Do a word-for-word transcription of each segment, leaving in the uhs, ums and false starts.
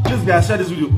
Please, guys, share this video.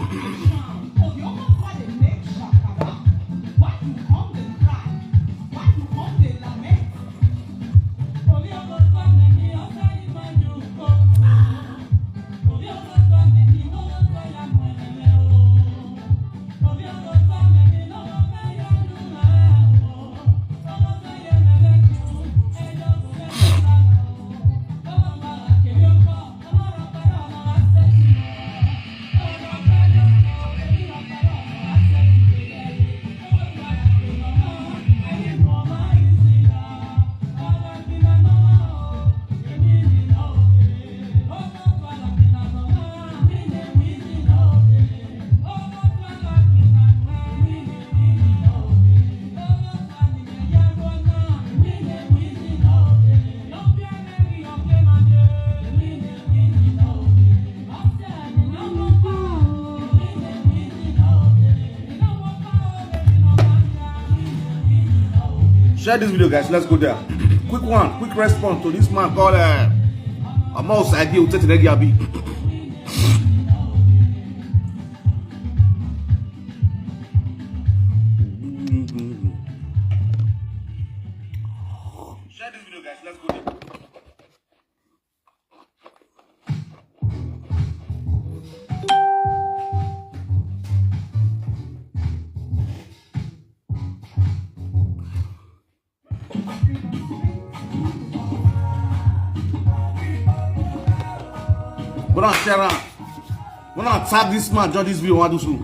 Share this video, guys. Let's go there. Quick one, quick response to this man called uh, Amos Agi Utete Negi Abi. Share this video, guys. Let's go there. Go down, share am. Go down, tag this man, join this video, one do so.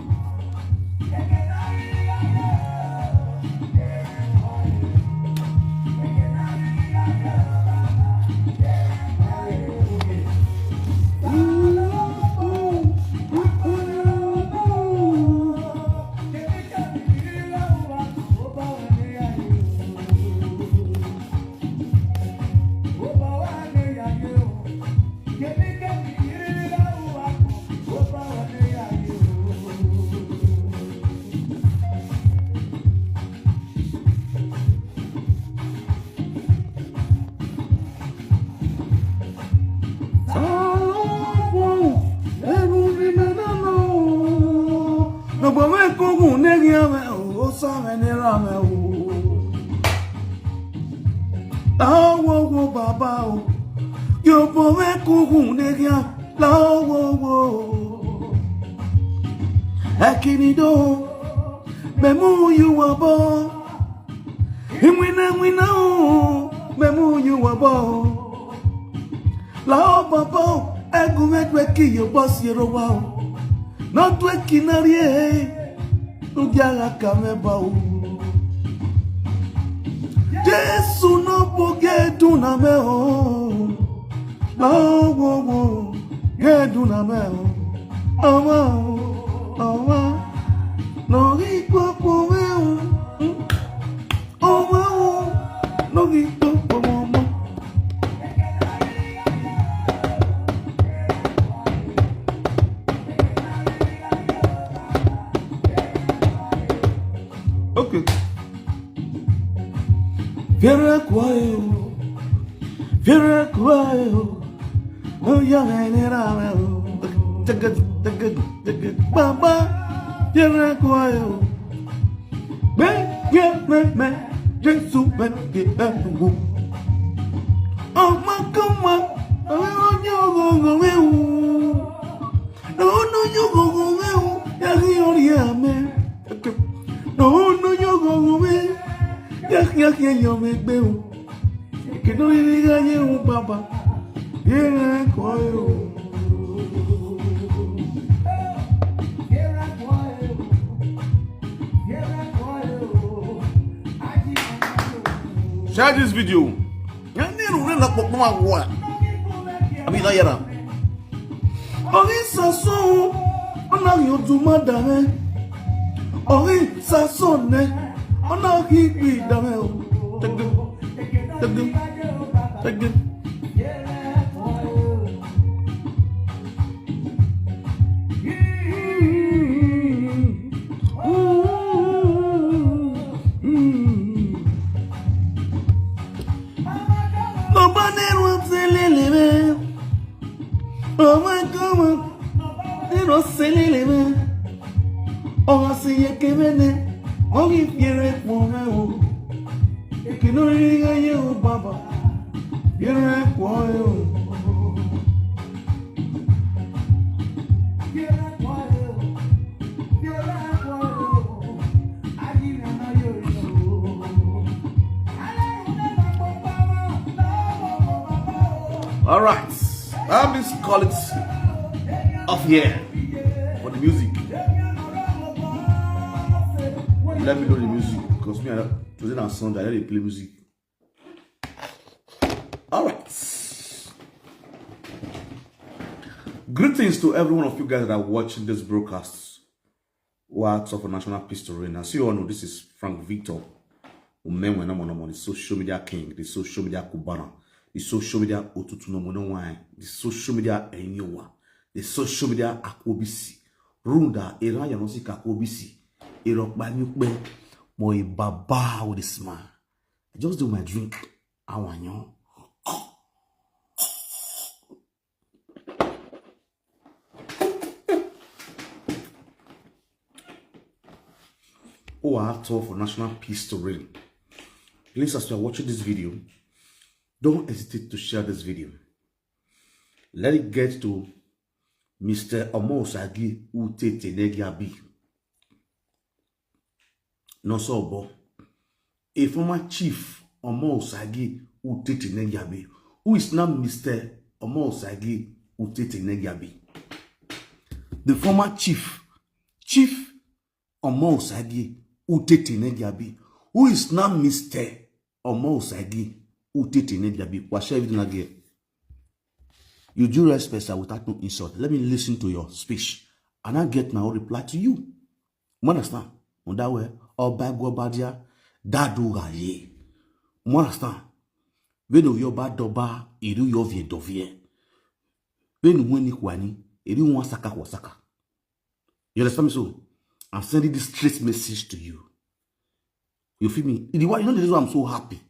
Nogbo me kogun negi ame o, osa me nera me o. Awo wo baba o. Opo me kuhu negia la wo wo. Akinido me mu yu wabo. Imwina mwina o me mu yu wabo. La o papa o egu me dwe ki yo boss yero wa o. No dwe ki na rie. Ugiaga ka me ba o. Jesu no boge du na me o. No wo wo. Ge du na me o. Awa o. Awa. No gi po po me o. Awa o. No gi po po mo mo. Okay. Fiere kwayo. Fiere kwayo. Oh, ya me ne ra me o. Take it, take it, take it. Baba. Fiere kwayo. Me, me, me, me. Jesu me ke ewu. Oh, my, come on. Oh, you go, go, go, go. No, no, you go, go, go. Ya, ya, ya, me. No, no, you go, go, go. Ya, ya, ya, ya, me, me. Que no le diga yo, papá. Viene, coyo. Share this video. Nani rure na pokuma wa. Abi na yara. Ori saso. Ona yo tu madame. Ori saso ne. Ona hi bi dame o. Tege. Tege. Tege. Nobody wants to live. Oh my God, you know, silly. Oh, I see you giving it. Oh, if you're it, won't know. You know, you, you, Baba. You're it, won't. All right, I miss call it off here for the music. Let me know the music because me, I, today na Sunday, I dey play music. All right. Greetings to every one of you guys that are watching this broadcast. What's up for National Peace to Reign? As you all know, this is Frank Victor. Umenwe no mono, the social media king, the social media Cubana, the social media Otutu no mono wine, the social media Enyowa, the social media Akwobisi. Runda, Eraya no si Akwobisi, Erokpa Nyukpe, mo e baba with a smile. I just do my drink. Awanyo. Oh, I have told for National Peace to Reign. Please, as you are watching this video, don't hesitate to share this video. Let it get to Mister Omosagi Utete Negiabi. Nosobo, a former chief Omosagi Utete Negiabi, who is now Mister Omosagi Utete Negiabi. The former chief, Chief Omosagi Utete Negiabi, who is now Mister Omosagi Utete Negiabi. Washa everything again. You do respect, sir, without no insult. Let me listen to your speech. And I get my own reply to you. You understand? On that way, Oba Gwobadia, Dadu Gaye. You understand? When you ba doba, iru yo vie dovie. When you wani kwani, iru wan saka kwa saka. You understand me? So, I'm sending this straight message to you. You feel me? You know the reason why I'm so happy.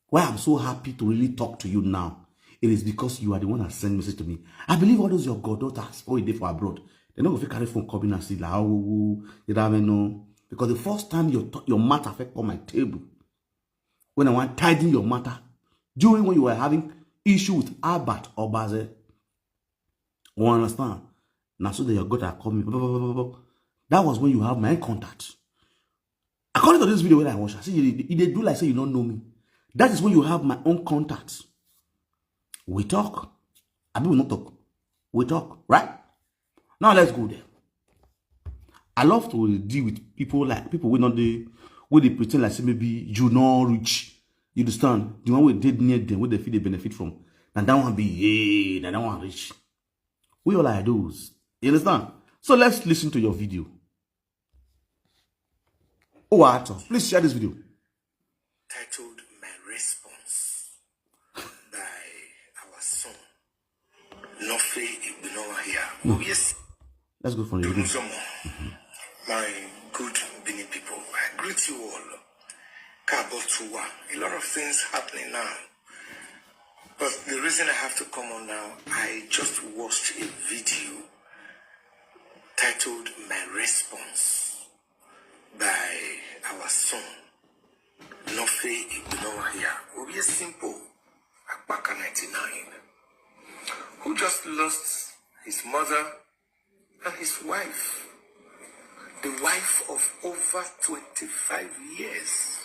Why I'm so happy to really talk to you now? It is because you are the one that sent message to me. I believe all those your goddaughters, oh, they for abroad. They're not going to carry phone coming and see, like, oh, you know, no. Because the first time your, your matter affect on my table, when I want tidying your matter, during when you were having issue with Albert Obaze. You understand? Now so that your God are coming. Blah, blah, blah, blah, blah. That was when you have my contact. According to this video when I watch, I see you, you dey do like say you don't know me. That is when you have my own contact. We talk. I mean, we not talk. We talk, right? Now let's go there. I love to deal with people like people wey not dey, wey dey pretend like say maybe you not rich. You understand? The one wey dey near them, wey they feel they benefit from. And that one be, yeah, and that one rich. We all are those. You understand? So let's listen to your video. Oh, Arthur, please share this video. Titled My Response by our son, Nofe Igbinowa here. Oh, yes. Let's go for the video. Dunuzọmọ, my good Benin people, I greet you all. Káàbọ̀ to wa. A lot of things happening now. But the reason I have to come on now, I just watched a video titled My Response by our son, Nofe Igbinowa here. Obi Simple, Akpaka ninety-nine, who just lost his mother and his wife. The wife of over twenty-five years.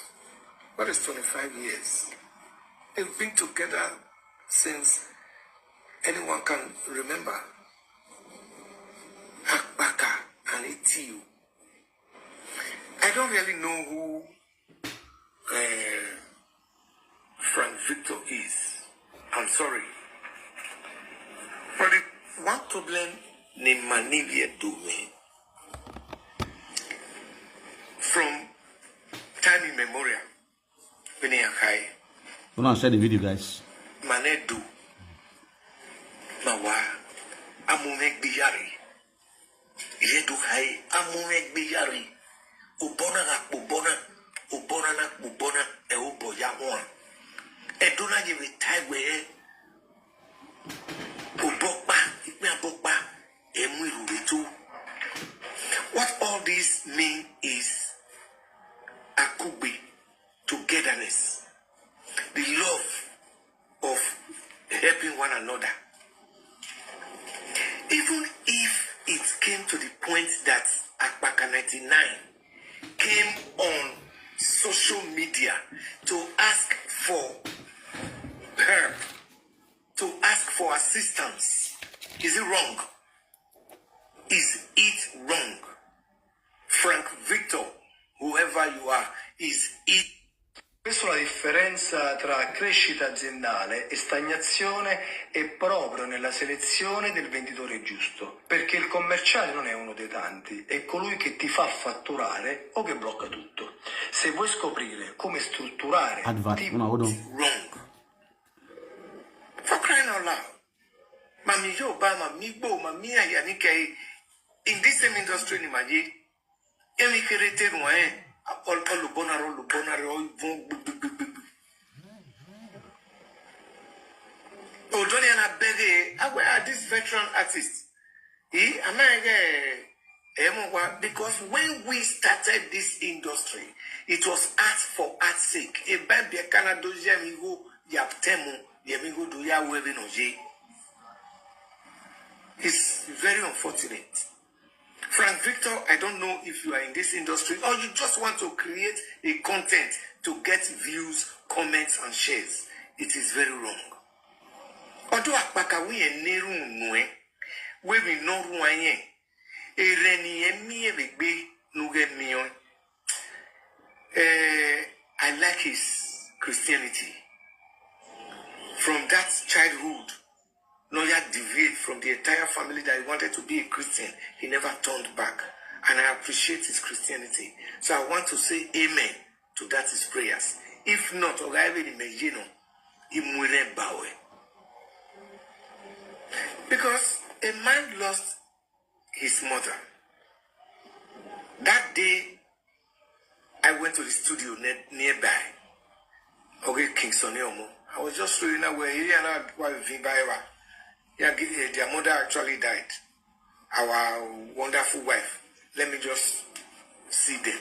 What is twenty-five years? They've been together since anyone can remember. Akpaka and Itiyu. I don't really know who uh, Frank Victor is. I'm sorry. But the one problem ni Manivia do me from time immemorial. When I high. Hold on, share the video, guys. Manedu. Mawa. Amumegbiari. Iye du hai. Amumegbiari. Ubona na ubona. Ubona na ubona. E ubo ya one. E do na give it time where. Ubokpa. Ikpe abokpa. E mu iru tu. What all this mean is Akugbe togetherness, the love of helping one another. Even if it came to the point that Akpaka ninety-nine came on social media to ask for help, to ask for assistance, is it wrong? Is it wrong? Frank Victor, whoever you are, is it. Questa è la differenza tra crescita aziendale e stagnazione è proprio nella selezione del venditore giusto, perché il commerciale non è uno dei tanti, è colui che ti fa fatturare o che blocca tutto. Se vuoi scoprire come strutturare Advert, ti- una, hold on. Wrong. For crying out loud. Mami yo ba, mami bo, mami ayani kai. In this same industry ni maye. Emi kere te no eh. All all bonaro, all bonaro, all bon. Odoni and I beg eh, I were this veteran artist. He, am I eh, eh, mo wa, because when we started this industry, it was art for art's sake. A bad be a Canada, Yamigo, Yaptemo, Yamigo, do ya wewe no ye. It's very unfortunate. Frank Victor, I don't know if you are in this industry or you just want to create a content to get views, comments, and shares. It is very wrong. Although Akpaka we a neru nwe, we we no ruanye, a reni emi a big be no get me on. Eh, I like his Christianity. From that childhood, Noya deviate from the entire family that he wanted to be a Christian. He never turned back. And I appreciate his Christianity. So I want to say amen to that his prayers. If not, Oga Ewe ni Mejino, Imwire Bawe. Because a man lost his mother. That day, I went to the studio ne- nearby. Okay, King Sonny Omo. I was just showing up where he and I were in Baiwa. Yeah, eh, their mother actually died. Our wonderful wife. Let me just see them.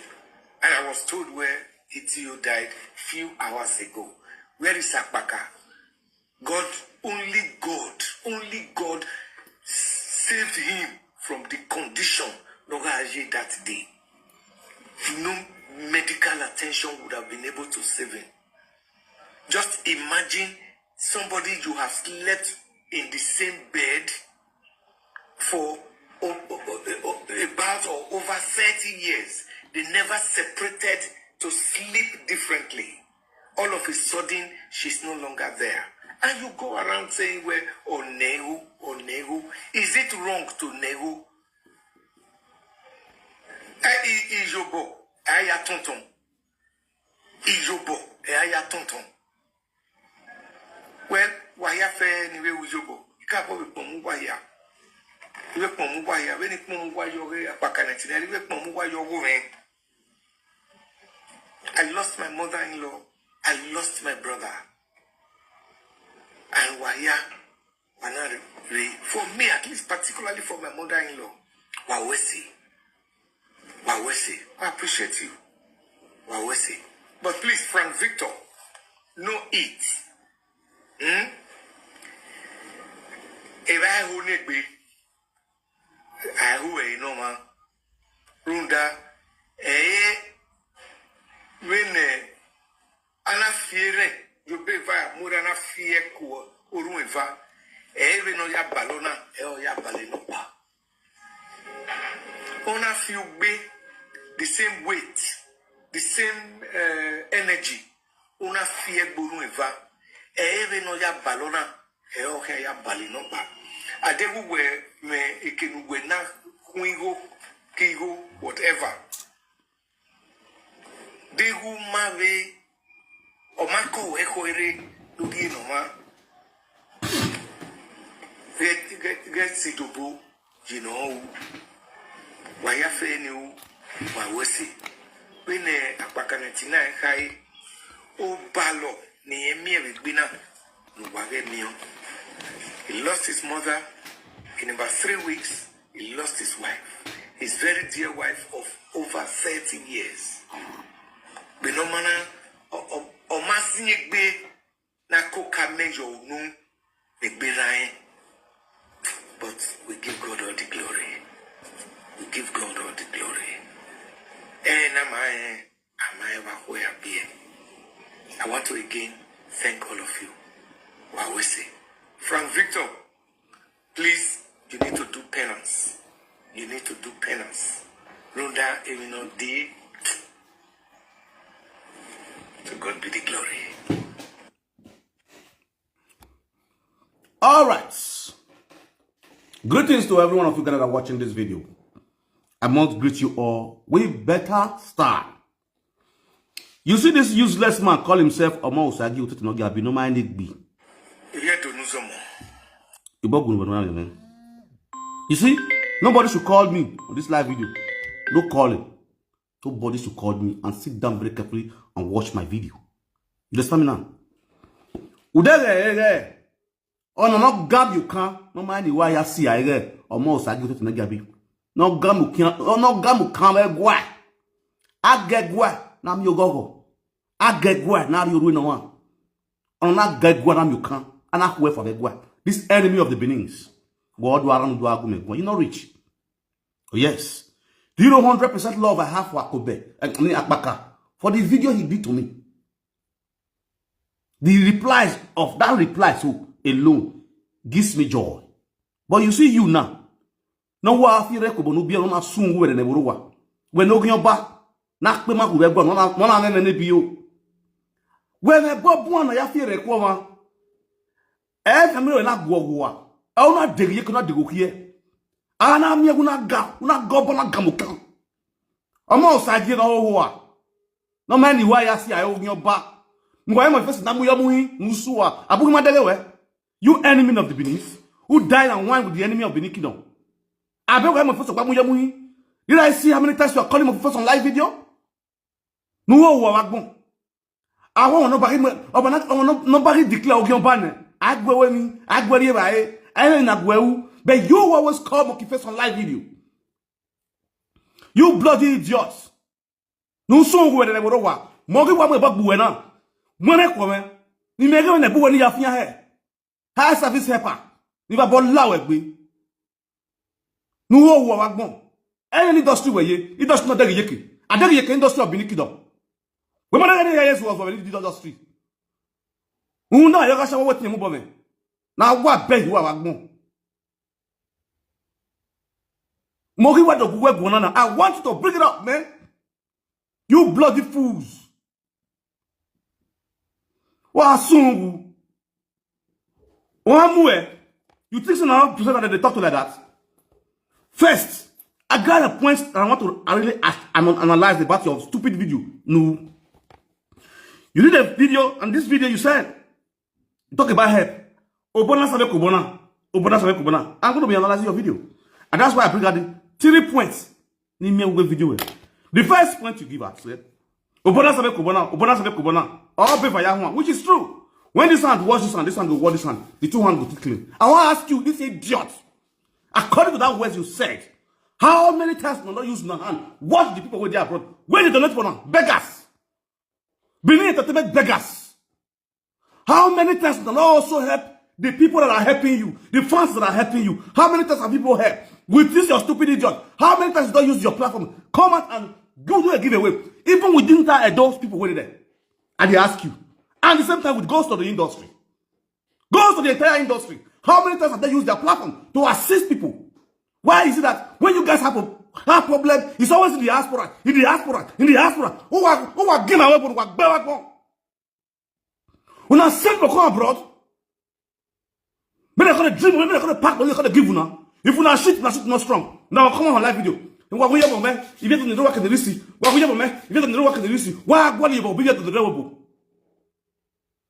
And I was told where Itio died few hours ago. Where is Akpaka? God, only God, only God saved him from the condition Noga Aje that day. No medical attention would have been able to save him. Just imagine somebody you have slept in the same bed for o- o- o- o- about or over thirty years. They never separated to sleep differently. All of a sudden, she's no longer there. And you go around saying, well, Onehu, Onehu. Is it wrong to Nehu? Eh, i- Ijobo, Aya Tonton. Ijobo, Aya Tonton. Well, Waya fe ni we Ijobo. Ika bo we pomu Waya. We pomu Waya. We ni pomu Wayo we apakane ti we pomu Wayo we. I lost my mother-in-law. I lost my brother. And Waya, Waya, for me, at least particularly for my mother-in-law, Wawesi. Wawesi. I appreciate you. Wawesi. But please, Frank Victor, no eat. Hmm? If I hold it, I who I know, man. Runda, eh, when, eh, ana fiere, you be va, mura na fie ko, oru eva. Eh, we no ya balona, eh, o ya bale no pa. Ona fi ugbe, the same weight, the same, eh, energy. Ona fie gboru eva. Eh, we no ya balona, eh, o ya bale no pa. Adegu we, me, ekenu we na, huigo, kigo, whatever. Degu ma ve, o ma ko e ko ere, du gi no ma. Get, get, get si dobo, you know. Wa ya fe ni u, wa wesi. When, eh, apakane ti na e kai, o balo, ni e mi e gbina, no wa ge mi o. He lost his mother in about three weeks. He lost his wife, his very dear wife of over thirty years. Benomana, o, o, o masinye gbe na koka mejo nu, egbe na e. But we give God all the glory. We give God all the glory. Eh, na ma, eh, ama e wa ko ya bi e. I want to again thank all of you. Wa we say, Frank Victor, please, you need to do penance. You need to do penance. Runda, even on day. To God be the glory. All right. Greetings to every one of you guys that are watching this video. I must greet you all with better style. You see this useless man call himself Omo Usagi Utete Nogi Abi, no mind it be. If you don't know someone. Ibogun, man. You see, nobody should call me on this live video. No calling. Nobody should call me and sit down very carefully and watch my video. You understand me now? Udere, oh, no, no, gab you can. No mind the way I see I get. Omo Usagi Utete Nogi Abi. No gam can, oh, no gam can we gwa. Age gwa na mi ogogo. Age gwa na mi oru no one. On na age gwa na mi can. And I wait for the gwa. This enemy of the Benin's. God do around do agume gwa. You not rich. Oh, yes. Do you know hundred percent love I have for Akobe? Eh, I mean, Akpaka. For the video he did to me. The replies of that reply so alone gives me joy. But you see you now. No wa fi re ko bonu bi na sun we ne buru wa. We no gyan ba. Na pe ma ku be gwa, no na, no na ne ne bi o. We ne bo bu na ya fi re ko wa. E fa mi ro na gwo gwo wa. E o na de ye ko na de go kie. Ana mi e gu na ga, na go bo na ga mo kan. Omo Usagi na o wa. No mind the way I see I o gyan ba. Ngwa mo face na mu yo mu hin, mu su wa. Abu ma de we. You enemy of the Benin's, who dine and wine with the enemy of Benin Kingdom. Abe wa mo face pa mu yo mu hin. Did I see how many times you are calling my face on live video? No wo wa gbon. Àwọn ọ̀nà bá rí mọ́, ọba náà, ọmọ náà, náà bá rí declare ogun ọba náà. Agbewe mi, agbere ba e, ẹni na gbewu. But you always call monkey face on live video. You bloody idiot. No so we ne boro wa. Mo ki wa mo ba gbuwe na. Mo ne ko me. Ni me ge ne buwe ni ya fian he. High service helper. Ni ba bo lawe gbe. Nu ho wa wa gbon. Any industry we ye, industry no degi yeke. Adegi yeke industry of Benin Kingdom. We mo na any yes was for the industry. Una yo ga shawo wetin mu bo me. Na wa be you wa gbon. Mo ri wa do gu we gu na na. I want you to bring it up, man. You bloody fools. Wa sungu. One more. You think so now? Presenter that they talk to like that. First, I got a point that I want to, I really ask and analyze about your stupid video. No. You did a video, and this video you said, talk about help. Obona sabe kubona. Obona sabe kubona. I'm going to be analyzing your video. And that's why I bring out the three points. Ni me we video we. The first point you give out, eh? Obona sabe kubona. Obona sabe kubona. All be via one, which is true. When this hand wash this hand, this hand go wash this hand. The two hands go still clean. I want to ask you, this idiot. According to that words you said, how many times una don use una hand wash the people wey dey abroad? Wey dey donate for now? Beggars. Benin Entertainment beggars. How many times una don also help the people that are helping you, the fans that are helping you? How many times have people helped? With this your stupid idiot, how many times you don use your platform come out and go do a giveaway? Even within that, eh, those people wey dey there, I dey ask you. And the same time with Ghost of the Industry. Ghost of the entire industry. How many times have they used their platform to assist people? Why is it that when you guys have a have problem, it's always in the diaspora, in the diaspora, in the diaspora? Who are who are game away from what back one? When I send for come abroad, when I gonna dream, when I gonna pack, when I gonna give una. If una shit, una shit not strong. Now come on live video. And what we have, man? If you don't know what can the list, what we have, man? If you don't know what can the list, why what you be to the level?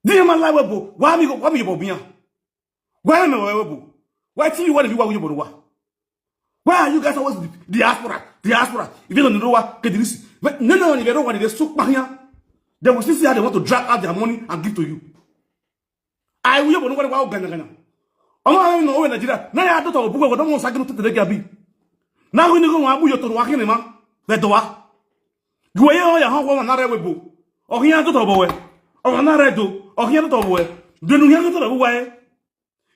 Di ma la webo, wa mi go, wa mi bo biya. Wa mi webo. Wa ti wa ni wa webo wa. Why are you guys always di-, diaspora, diaspora? If you don't know what, get this. But no, no, if you don't want to, so here. They will still see how they want to drag out their money and give to you. I will, you know what, wa gana gana. Ọmọ àwọn ènìyàn òwe Nàìjíríà, náà yà á dọ́tọ̀ òbúgbò ọ̀dọ́ mọ̀ ṣáájú tó tẹ̀lé gàbí. Náà wí ní kó wọn abúyọ tó wá kí ni má, bẹ̀ tó wá. Gùwẹ̀ yẹ ọ̀yà hàn wọ́n náà rẹ̀ wẹ̀ bò. Ọ̀hìn yà dọ́tọ̀ bọ̀ wẹ̀. Ọ̀hìn náà rẹ̀ dò. Ọ̀hìn yà dọ́tọ̀ bọ̀ wẹ̀. Dènù yà dọ́tọ̀ bọ̀ wẹ̀.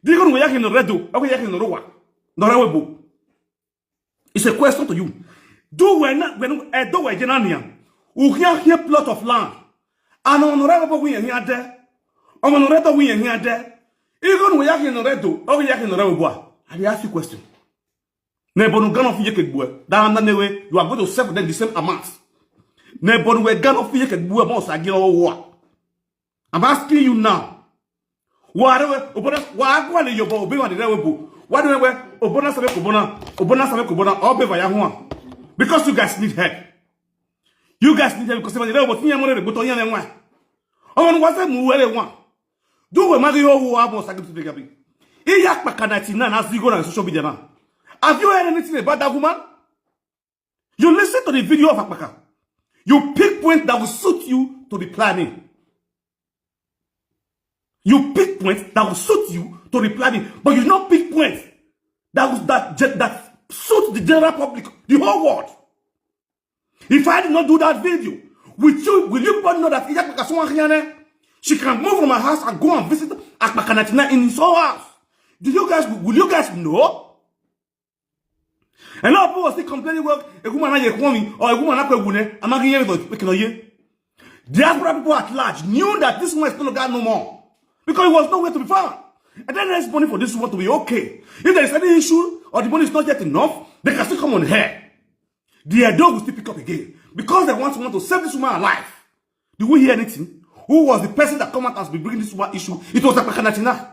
Dí kó nù yà kí ni rẹ̀ dò. Ọ̀hìn yà kí ni rẹ̀ wà. Nọ̀rẹ̀ wẹ̀ bò. It's a question to you. Do we not, when, eh, do we general niya? Uhiya here plot of land. And on the rubber we here there. On the rubber we here there. Even we are in the red do, or we are in the red boy. I dey ask you question. Nebonu gano fi yeke gbue. That under the way, you are going to serve them the same amount. Nebonu we gano fi yeke gbue mo sa gino wa. I'm asking you now. Wa re we, obona, wa agwa le yobo, obe wa de we bo. Wa de we, obona sabe kobona, obona sabe kobona, obe va ya hwa. Because you guys need help. You guys need help because the red bo tinya mo re bo to yan wa. Omo wa se mu were wa. Do we magi yo wa mo sa gitu de gabi. Iya pa kanati na na zigo na social media na. Have you heard anything about that woman? You listen to the video of Akpaka. You pick point that will suit you to reply me. You pick point that will suit you to reply me, but you not pick point that was that ge-, that suit the general public, the whole world. If I did not do that video, with you, will you not know that Iya Akpaka someone here, she can move from her house and go and visit Akpaka ninety-nine in his own house? Do you guys, will you guys know? A lot of people were still complaining, well, a woman na ye kwami, or a woman na kwe wune, I'm not giving you the, you know, ye. Diaspora people at large knew that this woman is no longer no more. Because it was nowhere to be found. And then there's money for this woman to be okay. If there is any issue, or the money is not yet enough, they can still come on here. The Edo will still pick up again. Because they want someone to save this woman alive. Did we hear anything? Who was the person that come out and be bringing this woman issue? It was Akpaka ninety-nine.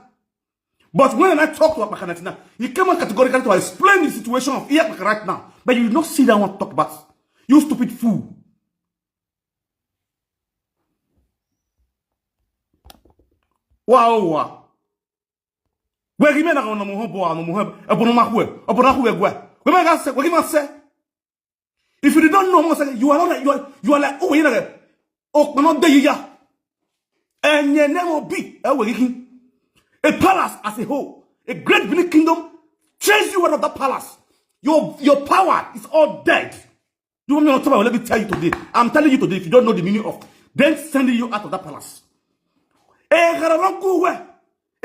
But when I talked to Akpaka ninety-nine, he came out categorically to explain the situation of Iya Akpaka right now. But you did not see that one talk about. You stupid fool. Wow, wow. Where you mean I don't know more boy, no more, I don't know where, I don't know where, where. Where am I gonna say? Where am I say? If you don't know, you are not, you are, you are like, oh, you know, oh, not there, yeah. And you never be a way. A palace as a whole, a great Benin kingdom, chase you out of that palace. Your, your power is all dead. You want me to tell you? Let me tell you today. I'm telling you today, if you don't know the meaning of, then sending you out of that palace. Eh, Gararangu we.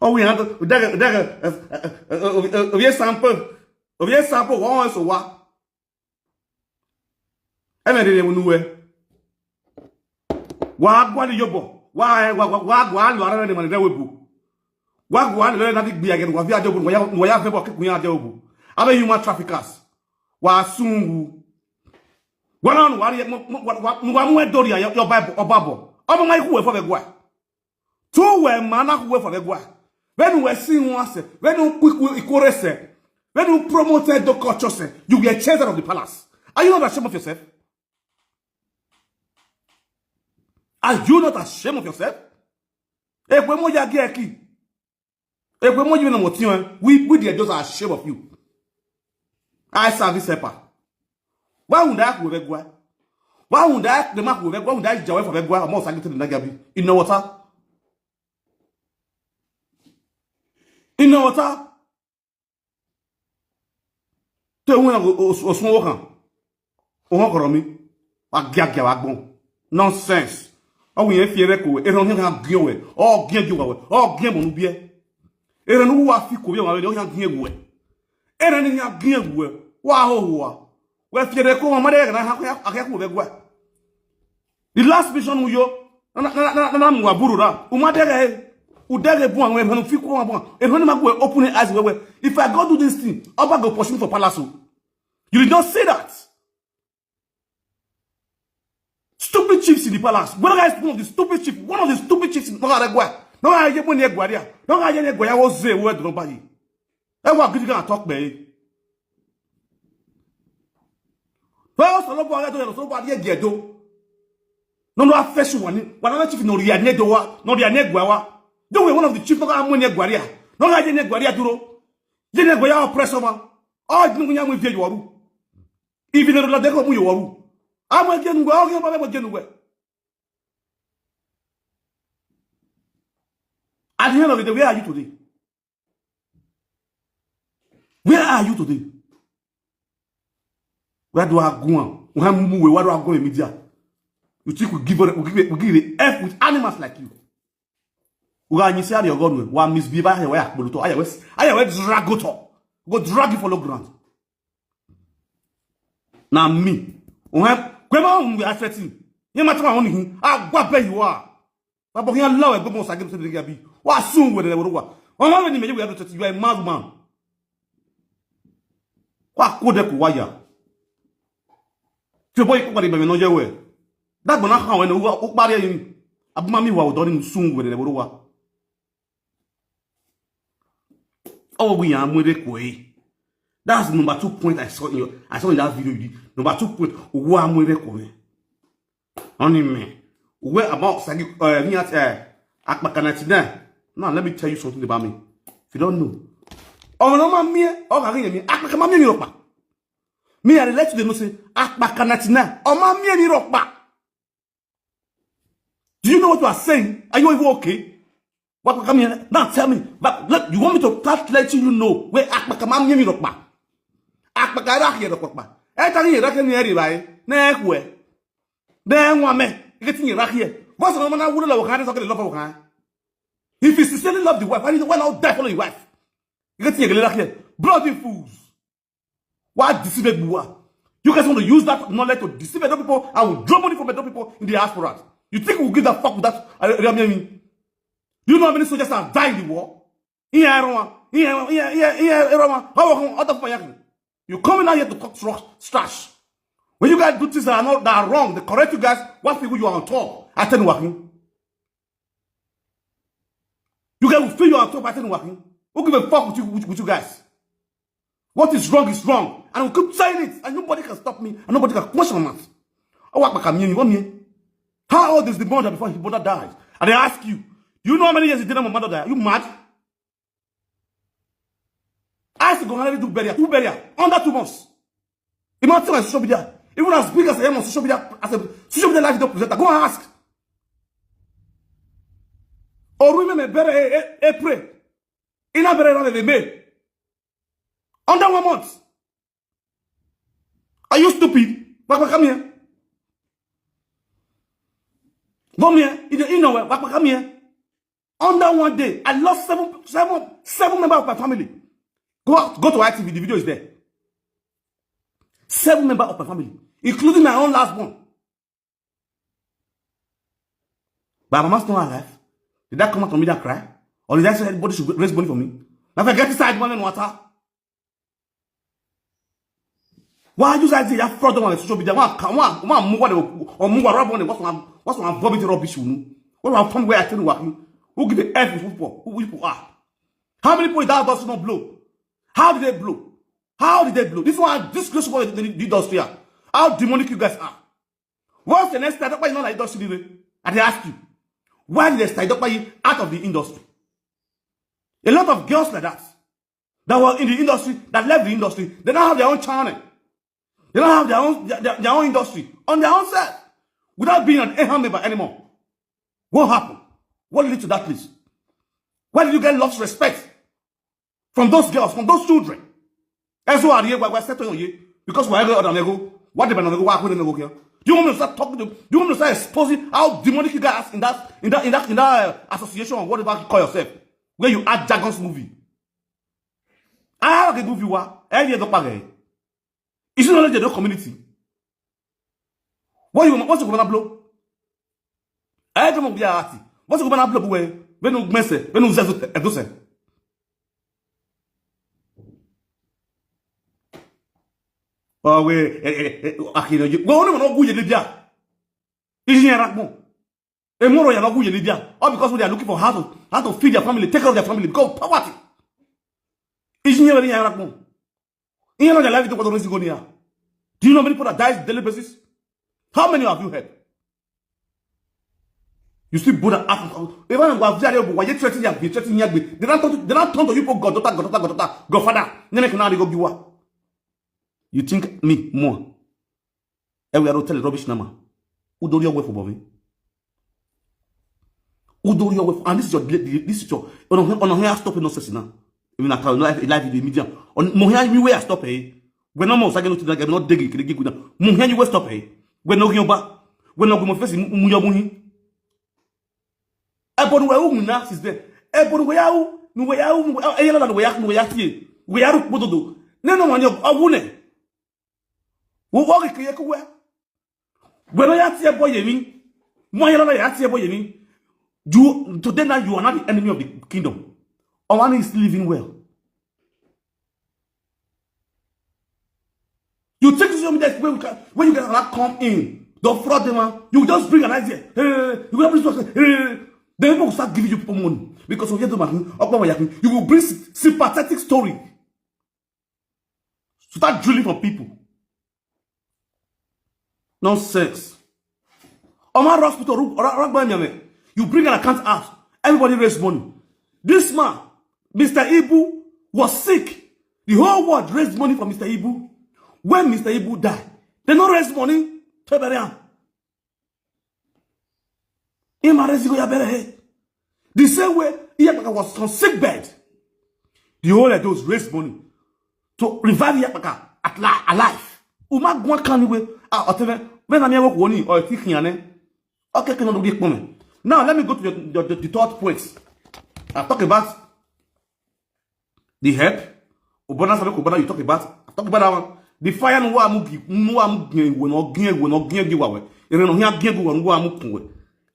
Oh, we have to, there, there, uh, uh, uh, uh, uh, uh, uh, sample. Ovie sample, one so what? Eme de ne nuwe. Wa gwa ni yobo. Wa, wa, wa, wa, wa lo ara ne mane de webu. Wa gwa ni le na di gbi age, wa fi ajobu, wa ya, wa ya fe bo kikun ya ajobu. Abe human traffickers. Wa sungu. Wa na wa ri, mo, mo, wa, wa, wa mu e dori ya, yo Bible, obabo. Omo ma iku we fo be gwa. Tu we mana ku we fo be gwa. When we see one se, when we quick we ikore se, when we promote the culture se, you were chaser of the palace. Are you not ashamed of yourself? Are you not ashamed of yourself? Ekwe mo ya gi eki. Ekwe mo yi na mo ti wan. We, we the adults are ashamed of you. I service helper. Why would I ku we gwa? Why would I the ma ku we gwa? Why would I jawe fo be gwa? Mo sa gi te na gabi. In the water. In the water. Te won o, o, o sun wo kan. O won koro mi. Wa gia gia wa gbon. Nonsense. O wi e fi ere ko we. Ere o ni kan gi we. O gi gi we. O gi mo nu bi e. Ere nu wa fi ko bi wa we. O ni kan gi we. Ere ni kan gi we. Wa ho ho wa. We fi ere ko mo de na ha ko ya ku we gwa. The last mission we yo. Na, na, na, na, na, mu aburu ra. U ma dege, u dege bu awon, e fi ku awon bu. E fi ni ma go open e eyes we we. If I go do this thing, Oba go pursue me for palace o. You did not see that. Stupid chiefs in the palace. One guy is one of the stupid chiefs. One of the stupid chiefs in Noga Regwa. Noga Aye Mo ni Egwaria. Noga Aye ni Egwaria was there. Where the nobody. E wa gidi kan talk be. Well, so lo bo ya to, so lo bo ya ge do. No, no, a first one. Wa na chief no ri ani do wa, no ri ani gwa wa. Do we one of the chief no ka mo ni gwa ria. No ka je ni gwa ria duro. Je ni gwa ya oppress ma. O ni ya mo vie yoru. If you no la de ko mu yoru. A mo je nu gwa, o ke ba mo je nu gwa. At the end of the day, where are you today? Where are you today? Where do I go on? Where move? Where do I go in media? You think we give, we give, we give the F with animals like you? We are, you say, are you going? We are misbehave. Aye we akpoloto. Aye we, aye we drag out. Go drag you follow ground. Na me. Ohe, kwema un we affecting. Ye ma tama oni hin. Agwa be you are. Babo hin allow e gbogbo sage to de abi. Wa sun we de woro wa. Omo we ni me we do threat, you are a mad man. Kwa ko de ku waya. Ti o boy ko pari be me no je we. Dagbo na kan we no wa o pari yin. Abi ma mi wa o do ni sun we de woro wa. Oh, we are more kwe. That's number two point I saw in your, I saw in that video you did. Number two point, we are more kwe. Only me. Where about Sagi, uh, me at, uh, Akpaka ninety-nine? Now, let me tell you something about me. If you don't know. Oh, no, ma me, oh, I mean, Akpaka ma me, me, ropa. Me, I relate to the no say, Akpaka ninety-nine. Oh, ma me, me, ropa. Do you know what you are saying? Are you even okay? What come here? Now tell me. But look, you want me to start letting you know where Akpaka ma me, me, ropa. Akpaka ra here, ropa. E ta ni ra ke ni eri bai. Na e kwe. Na e nwa me. Ike ti ni ra here. What's the man who love kan so ke love kan? If you sincerely love the wife, why, why not die for your wife? Ike ti ni ra here. Bloody fools. Why deceive everyone? You guys want to use that knowledge to deceive other people and withdraw money from other people in the diaspora. You think we'll give that fuck with that, uh, Ramiemi? Do you know how many soldiers have died in the war? Iya, Roma. Iya, Roma. Iya, iya, iya, Roma. How come other people yakin? You coming out here to talk trash, trash. When you guys do things that are not, that are wrong, they correct you guys. What people you are on top? I tell you what, hmm? You guys will feel you are on top. I tell you what, hmm? Who give a fuck with you, with, with you guys? What is wrong is wrong. And I will keep saying it. And nobody can stop me. And nobody can question my mouth. Oh, what can mean? What mean? How old is the mother before his mother died? And I ask you, do you know how many years he did my mother die? Are you mad? I still go and do burial, two burial, under two months. Imagine my social media. Even as big as I am on social media, as a social media live video presenter, go and ask. Oru me me bere e, e, e pray. Ina bere na me me. Under one month. Are you stupid? Papa, come here. Come here. You don't, you know what? Papa, come here. Under one day, I lost seven, seven, seven members of my family. Go out, go to I T V. The video is there. Seven members of my family, including my own last born. But my mama's not alive. Did I come out on media cry? Or did I say everybody should raise money for me? Now if I get inside money in water. Why you guys say you have fraud on social media? Why, why, why move on or move around on what's one, what's one vomit rubbish? What one fun where I tell you what? Who give the earth football? Who people are? How many people that bus not blow? How did they blow? How did they blow? This one disgrace what the, the industry are. How demonic you guys are. What's the next step? Why you not like industry? I dey ask you. Why did they start out of the industry? A lot of girls like that, that were in the industry, that left the industry, they now have their own channel. They now have their own, their, their, their own industry on their own self without being an Eham member anymore. What happened? What led to that, please? Why did you get lost respect from those girls, from those children? That's why I hear why settle on you. Because why go other go? What the man go? Why couldn't go here? Do you want me to start talking to? Do you want me to start exposing how demonic you guys in that, in that, in that, in that uh, association or whatever you call yourself, where you act Jagon's movie? I have a movie. What? Every other part. It's not like the community. What you want? What's the governor blow? I don't know. What's the governor blow? When you mess it, when you zezo edose. Owe, eh, eh, eh, akino, you go on and go you Libya. Is here rakmo. A more you go you Libya. All because they are looking for how to, how to feed their family, take care of their family because of poverty. Is here rakmo. You know the life you go to Rizigoniya. Do you know many people that die on a daily basis? How many have you heard? You still Buddha up. Even when we are very, why you threaten you, threaten you, they don't turn to, they don't turn to you for God, daughter, God, daughter, God, daughter, God, father. Then I can now go give. You think me more? And we are not telling rubbish number. Who do your way for Bobby? Who do your way for? And this is your, this is your. On on here, stop nonsense now. Even I tell live, live in the media. On mo here, me where I stop eh. When no more, I get not to that. I'm not digging, digging with that. Mo here, you will stop eh. When no, you back. When no, go my face, mu your money. Ebon we u na sis de. Ebon we ya u, nu we ya u, nu we ya u, nu we ya u, nu we ya u, nu we ya u. Ne no man yo, awune. Wo wo ke ke ku we. We no ya tie boy yemi. Mo ya no ya tie boy yemi. You today now you are not the enemy of the kingdom. Omani is living well. You take this young that when, when you guys are not come in, don't fraud them, ah. You just bring an idea. Hey, you will bring something. Hey, then people will start giving you people money because of your money. You will bring sy- sympathetic story. Start drilling for people. Nonsense. Omar Hospital, Rug- Ra- Rugby Miami. You bring an account out. Everybody raise money. This man, Mister Ibu, was sick. The whole world raised money for Mister Ibu. When Mister Ibu died, they no raise money to bury him. Him arrest go ya bury him. The same way Iyapaka was on sick bed. The whole of those raised money to revive Iyapaka at li- alive. Uma gwa kani we ah oteve when I'm here work woni or think yane. Okay, can do the. Now let me go to the, the, the, the third point. I talk about the help. Obana sabe ko bana you talk about. I talk about that one. The fire no wa mu gi no wa mu gi we no gi we no gi gi wa we. Ere no hia gi wa no wa mu kun we.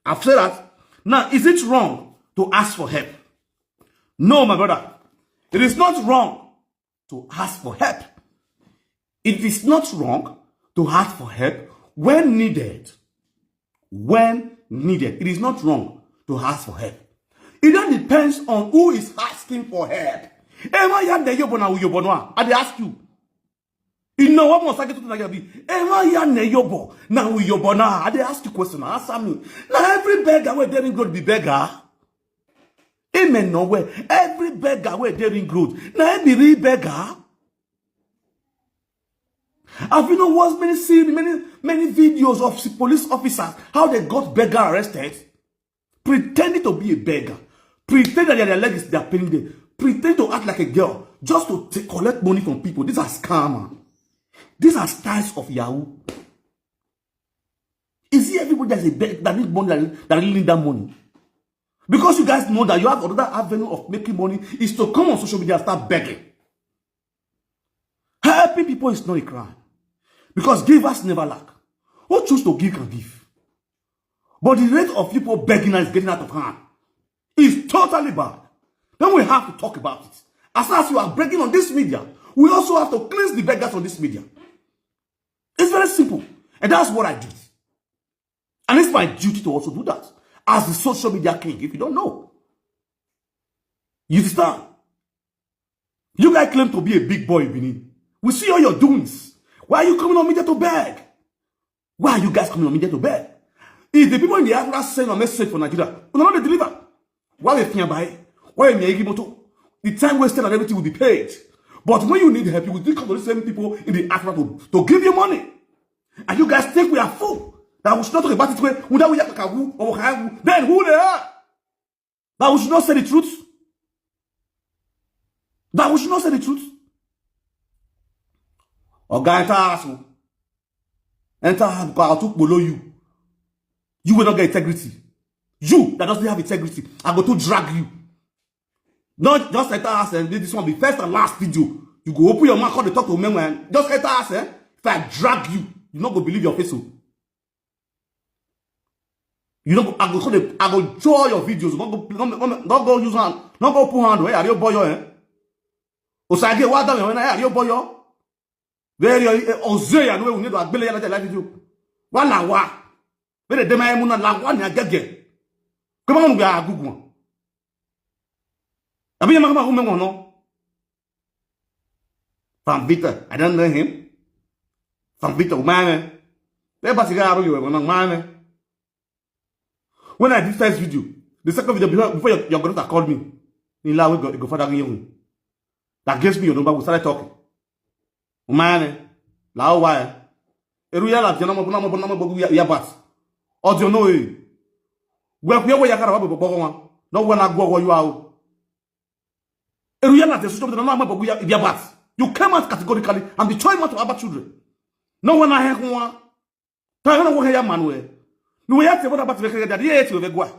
I've said that. Now, is it wrong to ask for help? No, my brother. It is not wrong to ask for help. It is not wrong to ask for help when needed. When needed, it is not wrong to ask for help. It then depends on who is asking for help. Ema ya ne yobo na uyobo no a. I dey ask you. You know what must I get to Nigeria be? Ema ya ne yobo na uyobo na. I dey ask you question. Answer me. Now every beggar wey dey ring road be beggar. Amen. No way. Every beggar wey dey ring road na him be real beggar. Have you not watched many seen many many videos of police officers how they got beggar arrested, pretending to be a beggar, pretending that their leg is their pain them, pretend to act like a girl just to take, collect money from people? These are scammer. These are styles of Yahoo. Is it everybody that's a beg that need money that, that really need that money? Because you guys know that you have another avenue of making money is to come on social media and start begging. Helping people is not a crime because givers never lack. Who choose to give can give. But the rate of people begging is getting out of hand. It's totally bad. Then we have to talk about it. As long as you are begging on this media, we also have to cleanse the beggars on this media. It's very simple. And that's what I do. And it's my duty to also do that as the social media king, if you don't know. You understand? You guys claim to be a big boy in Benin. We see all your doings. Why are you coming on media to beg? Why are you guys coming on media to beg? If the people in the Africa send a message for Nigeria, we not deliver. Why we fear by? Why we make motor? The time wasted and everything will be paid. But when you need help, you will still come to the same people in the Africa to, to give you money. And you guys think we are fool. That we should not talk about it when we don't have Kawu or Wakawu. Then who they are? That we should not say the truth. That we should not say the truth. Oga, enter house o. Enter house because I took below you. You will not get integrity. You that doesn't have integrity, I go to drag you. Not just enter house and this one be first and last video. You go open your mouth, come dey talk to men when just enter house, eh? If I drag you, you not go believe your face o. You know, I go, I go draw your videos. Not go, not, not, not go use hand. Not go put hand. Where are you, boy? Eh? Osage, what down? Where are you, boy? Very Ozeya no we need to agbele ya na live video. Wa la wa. Very de mai muna la wa ni agege. Come on, we are good one. Abi ya maka ma ume wono. Van Vita, I don't know him. Van Vita, man. They basi ga aro yo, man. When I did first video, the second video before, before your, your grandmother called me, in la we go, go father you. That gives me your number. We started talking. Umane, la wa. Eru ya la jana mo na mo na mo ya bat. Audio no e. We ku ya we ya kara ba bo bo wa. No we na go wo you out. Eru ya la te so na mo bo ya bat. You came out categorically and be trying not to have children. No we na he kwa. Ta na wo ya Manuel. No we ya te bona bat we ka ya ti we gwa.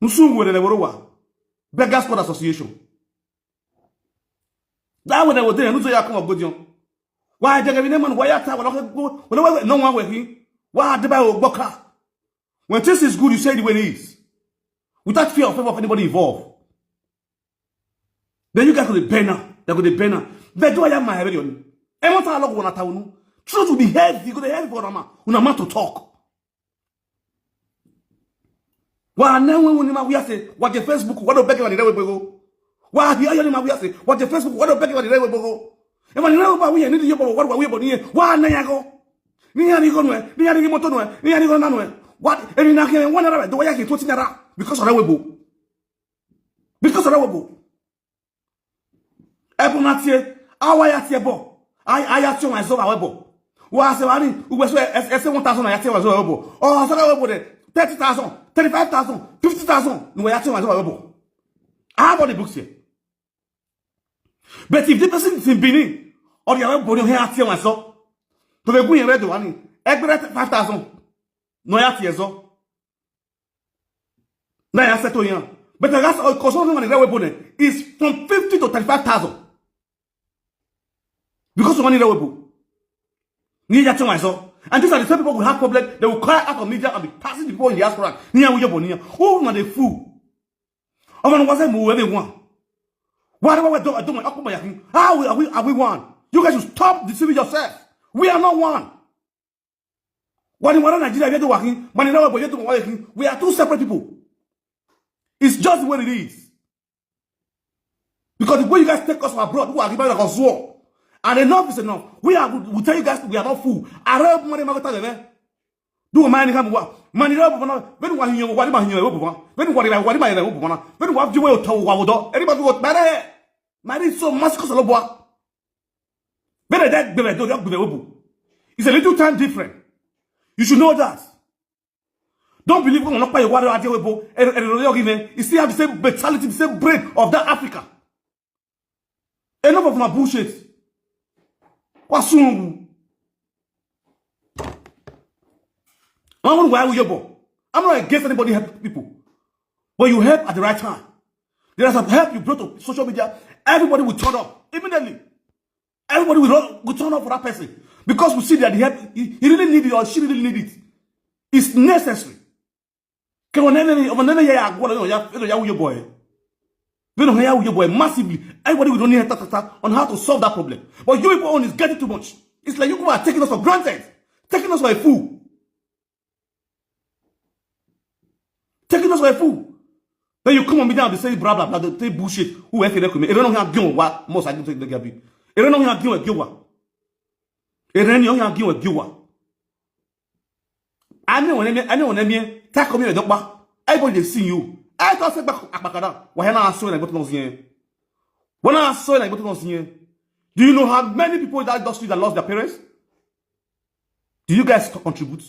Nsu ngwere na worowa. Beggars Court Association. That when I was there, nso ya come up good. Why they gave name and why I tell what no one with him. Why did I work? When this is good, you say the way it is. Without fear or favor of anybody involved. Then you guys go to burn now. They go to burn now. They do I have my rebellion. And what I love one at town. Truth will be heavy. You go to heavy for Rama. Una man to talk. Wa na we ni ma we say, what the Facebook, what the beg you the way go. Wa the ayo ni ma we say, what the Facebook, what the beg you the way go. E ma ni na ba we ni yo ba wa we bo ni. Wa na ya go. Ni ya ni go no. Ni ya ni moto no. Ni ya ni go na no. What? E ni na ke one naira, do ya ke twenty naira because of that way bo. Because of that way bo. Ebo na tie, awa ya tie bo. Ai, ai ya tie wa zo wa bo. Wa se wa ni, ugbe so e, e se one thousand ya tie wa zo wa bo. O so wa bo de thirty thousand, thirty-five thousand, fifty thousand. No ya tie wa zo wa bo. I have all the books here. But if the person is in Benin, or the other body here tie wa zo. To be going red one, e five thousand. No ya tie zo. Now you settle here. But that's all because of money that we put is from fifty to thirty-five thousand. Because of money that we put. Ni ya tell myself. And these are the same people who have problem. They will cry out of media and be passing the people in the diaspora. Ni ya we bo ni ya. Oh, na the fool. Omo no was mu everyone. Why do I do I do my akuma yakin? How are we, are we one? You guys should stop deceiving yourself. We are not one. Wani wara Nigeria we do working. Mani na we bo ye do working. We are two separate people. It's just what it is. Because the way you guys take us from abroad, who are giving us war. And enough is enough. We are we tell you guys we are not fool. Arab money magota lebe. Do money come what? Money na bo na. When wa hinyo wa ma hinyo bo na. When wa wa ma wa bo na. When wa jiwe to wa do. Everybody go bare. Mari so Masiko Soloboa. Bere that bere do that bere obu. It's a little time different. You should know that. Don't believe when Olokpa Iwari Adewebo, and, and Oroyo Gine, you still have the same mentality, the same brain of that Africa. Enough of my bullshit. Wasungu. I'm not why you, I'm not against anybody help people. But you help at the right time. There are some help you brought to social media. Everybody will turn up immediately. Everybody will, run, will turn up for that person because we see that he, help, he, he really need it or she really need it. It's necessary. Ke wa nene, wa nene ya ya gwa ya ya ya wuye boy. We don't hear wuye boy massively. Everybody will only hear ta ta ta on how to solve that problem. But you people own is getting too much. It's like you people are taking us for granted, taking us for a fool. Taking us for a fool. Then you come on me down to say blah blah blah, to say bullshit. Who if you me? If you don't have given what most I do take the gabi. If you don't have given what given what. If you don't have given what given what. I know when I know when I mean, take me the doctor. Everybody they see you. I thought say back back down. Why not so like what was here? When I saw like what was here? Do you know how many people in that industry that lost their parents? Do you guys contribute?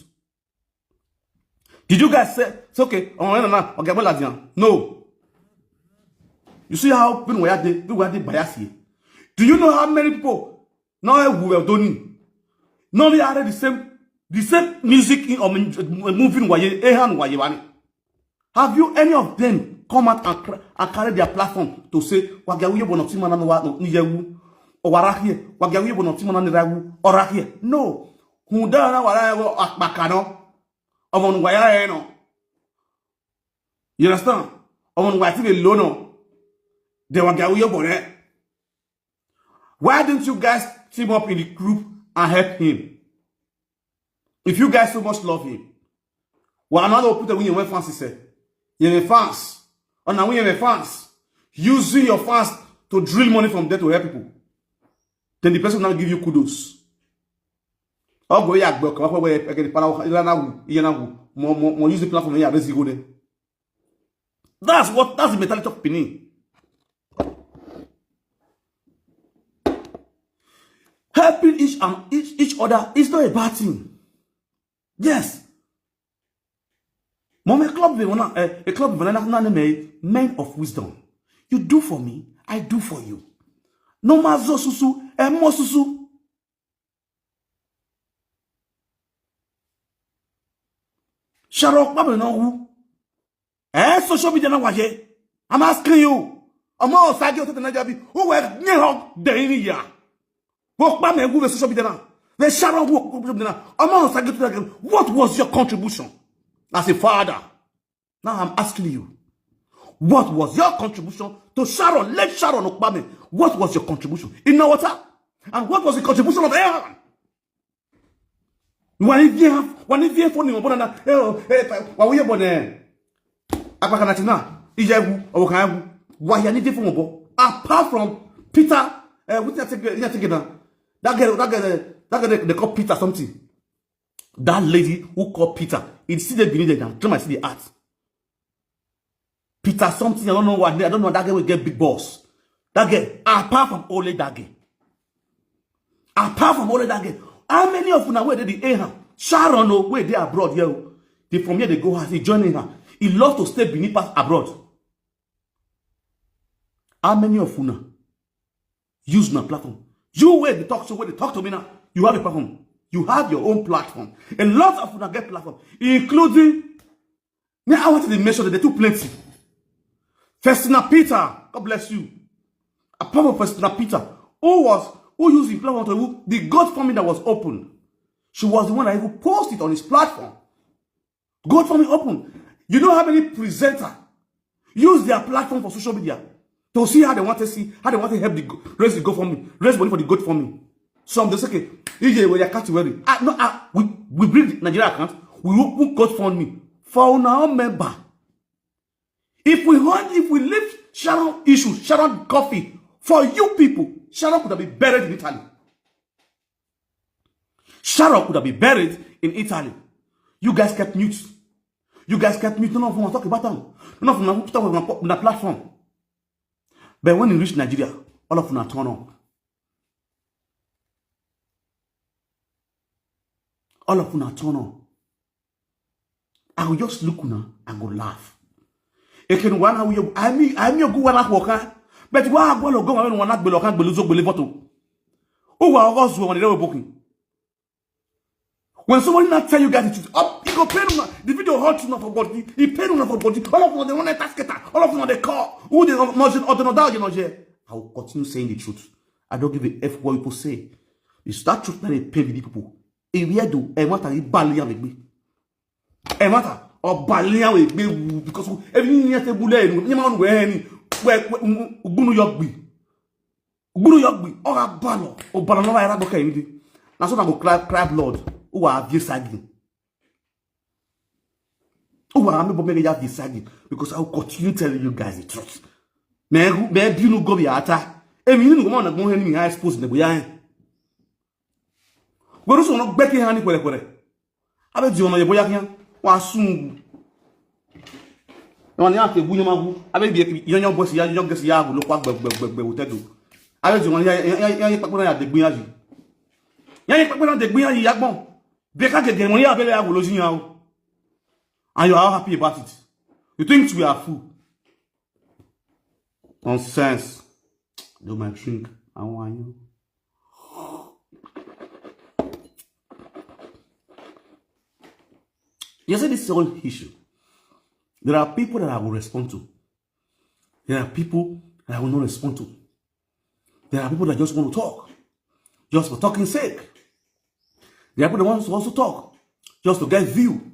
Did you guys say it's okay? Oh, no, no, okay, well, no. You see how people were they, people were they bias here? Do you know how many people now who were doing? Now they are the same, the same music in or moving way, a hand way, have you any of them come out and, cra- and carry their platform to say, "Wagawiye bono timana no wa no niyewu, or warakie, wagawiye bono timana ni rawu, or rakie"? No. Hunda na wara wo akpakano. Omon waya eno. You understand? Omon waya ti lo no. De wagawiye bono. Why didn't you guys team up in the group and help him? If you guys so much love him, why not put a win your fans? He said, "Your fans, and now your fans using your fans to drill money from there to help people." Then the person will now give you kudos. I'll go ya gbe ko wa pe we e ke para wa ila na wu iye na wu mo mo mo use the platform ya raise go there. That's what that's the mentality of Benin. Helping each and each, each other is not a bad thing. Yes. Mom, a club we wanna eh, a club we wanna na me men of wisdom. You do for me, I do for you. No mazo susu, e mo susu. Sharok Babe no wu. Eh, social media na waje. I'm asking you. Omo osage ote na jabi. Who were nye hog de ini ya? Wo pa me wu social media na. The Sharon wu social media na. Omo osage ote na jabi. What was your contribution as a father? Now I'm asking you. What was your contribution to Sharon? Let Sharon Okpame. What was your contribution in the water? And what was the contribution of Aaron? Wani vie, wani vie for ni mo bona na. Eh, oh, eh, pa- wa wo ye bona. Apakana tina. Ije wu, o kan wu. Wa ya ni vie for mo bo. Apart from Peter, eh, what you take, you take na. That girl, that girl, eh, that girl they, they call Peter something. That lady who called Peter, it see the Benin there now. Tell my see the art. Peter something, I don't know what, I don't know that guy will get big boss. That guy, apart from only that guy. Apart from only that guy, how many of una where they the Aham? Sharon, oh, where they abroad here? They from here they go house, he joining her. He love to stay Benin pass abroad. How many of una use my platform? You where they talk so where they talk to me now. You have a platform. You have your own platform. A lot of una get platform, including me. I wanted to mention that they too plenty. Festina Peter, God bless you. Apart from Festina Peter, who was who used the platform to who the GoFundMe that was open. She was the one that even posted on his platform. GoFundMe open. You know how many presenter use their platform for social media to see how they want to see how they want to help the go- raise the GoFundMe, raise money for the GoFundMe. Some they say, "Okay, ije we ya cut worry." Ah, no, ah, we we bring the Nigeria account. We open GoFundMe for our member. If we hunt, if we leave Sharon issue, Sharon coffee for you people, Sharon could have been buried in Italy. Sharon could have been buried in Italy. You guys kept mute. You guys kept mute. None of them talk about them. None of them talk about the platform. But when he reached Nigeria, All of una turn up. All of una turn up. I go just look una, I go laugh. Ekenu wana uyo, ami, ami ogu wana kwoka. But wa agwa lo go wana wana gbelo kan gbelo zo gbele photo. Uwa ogo zuwa wana lewe bokin. When somebody not tell you guys the truth, up, it go pain una. The video hurt una for body. It pain una for body. All of una dey run enter skater. All of una dey call. Who dey no no no die, you know, yeah. I will continue saying the truth. I don't give a F what people say. It's that truth that dey pain the people. If you do, e matter, e bali am egbe. E matter, o bali am egbe wu, because every year te bule enu, ni ma we ni, we, we, gbunu yo gbi. Gbunu yo gbi, o ga balo, o balo no wa era boka yin de. Na so na go cry, cry blood. O wa vie sagi. O wa me bo me ya vie sagi, because I will continue telling you guys the truth. Me, me bi nu go bi ata. E mi ni go ma na gbon he ni mi ha expose ne bo ya he. Gboru so no gbe ki ha ni kwere kwere. Abe di ona ye boya kiyan. Wa sun. Won ni ate bu yan ma bu. Abe bi yan yan boss ya, yan gesi ya bu lo kwa gbe gbe gbe gbe wo te do. Abe di won ya ya ya ya pa na ya de gbin ya yi. Ya ya pa na de gbin ya yi ya gbon. Be ka gege won ya be le ya wo lo jin ya o. And you are all happy about it. You think we are fool? Nonsense. Do my drink. I want you. You see this whole issue. There are people that I will respond to. There are people that I will not respond to. There are people that just want to talk, just for talking sake. There are people that want to also talk, just to get view.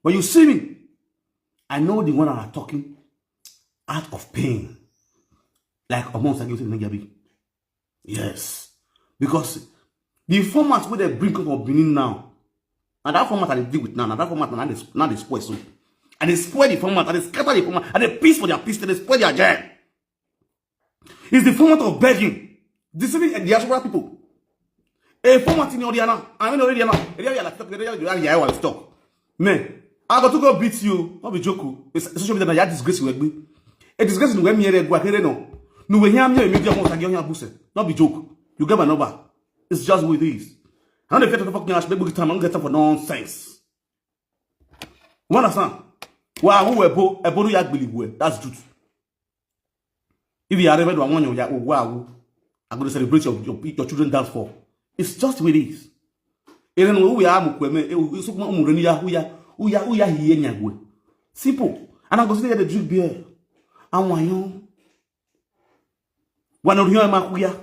But you see me, I know the one that are talking out of pain. Like Omon Sagi Osin Nagabi. Yes. Because the format wey dem bring come for Benin now, and that format I dey deal with now, na that format na dey, na dey spoil so. I dey spoil the format, I dey scatter the format, I dey piss for their piss, I dey spoil their jam. It's the format of begging, deceiving the diaspora people. A format in Oriana, I mean Oriana, Oriana, Oriana, Oriana, Oriana, Oriana, Oriana, Oriana, Man, I got to go beat you. Not be joke. It's social media na ya disgrace we gbe. A disgrace ni we mi ere gwa kere no. Nu we hia mi mi dia mo sa gi ohin abuse. Not be joke. You get my number. It's just with this. I don't fit to fucking ask people time. I don't get time for nonsense. You understand? Wa wu ebo, ebo ru ya gbili we. That's truth. If you are ready to want your ya wa wu, I'm going to celebrate your, your, your children downfall. It's just with this. Ere no we are mu kweme, e u su kuma umure ni ya hu ya, u ya, u ya hiye nyagwe. Simple. And I go say the drink beer. And why you? Wa no riyo ma kuya.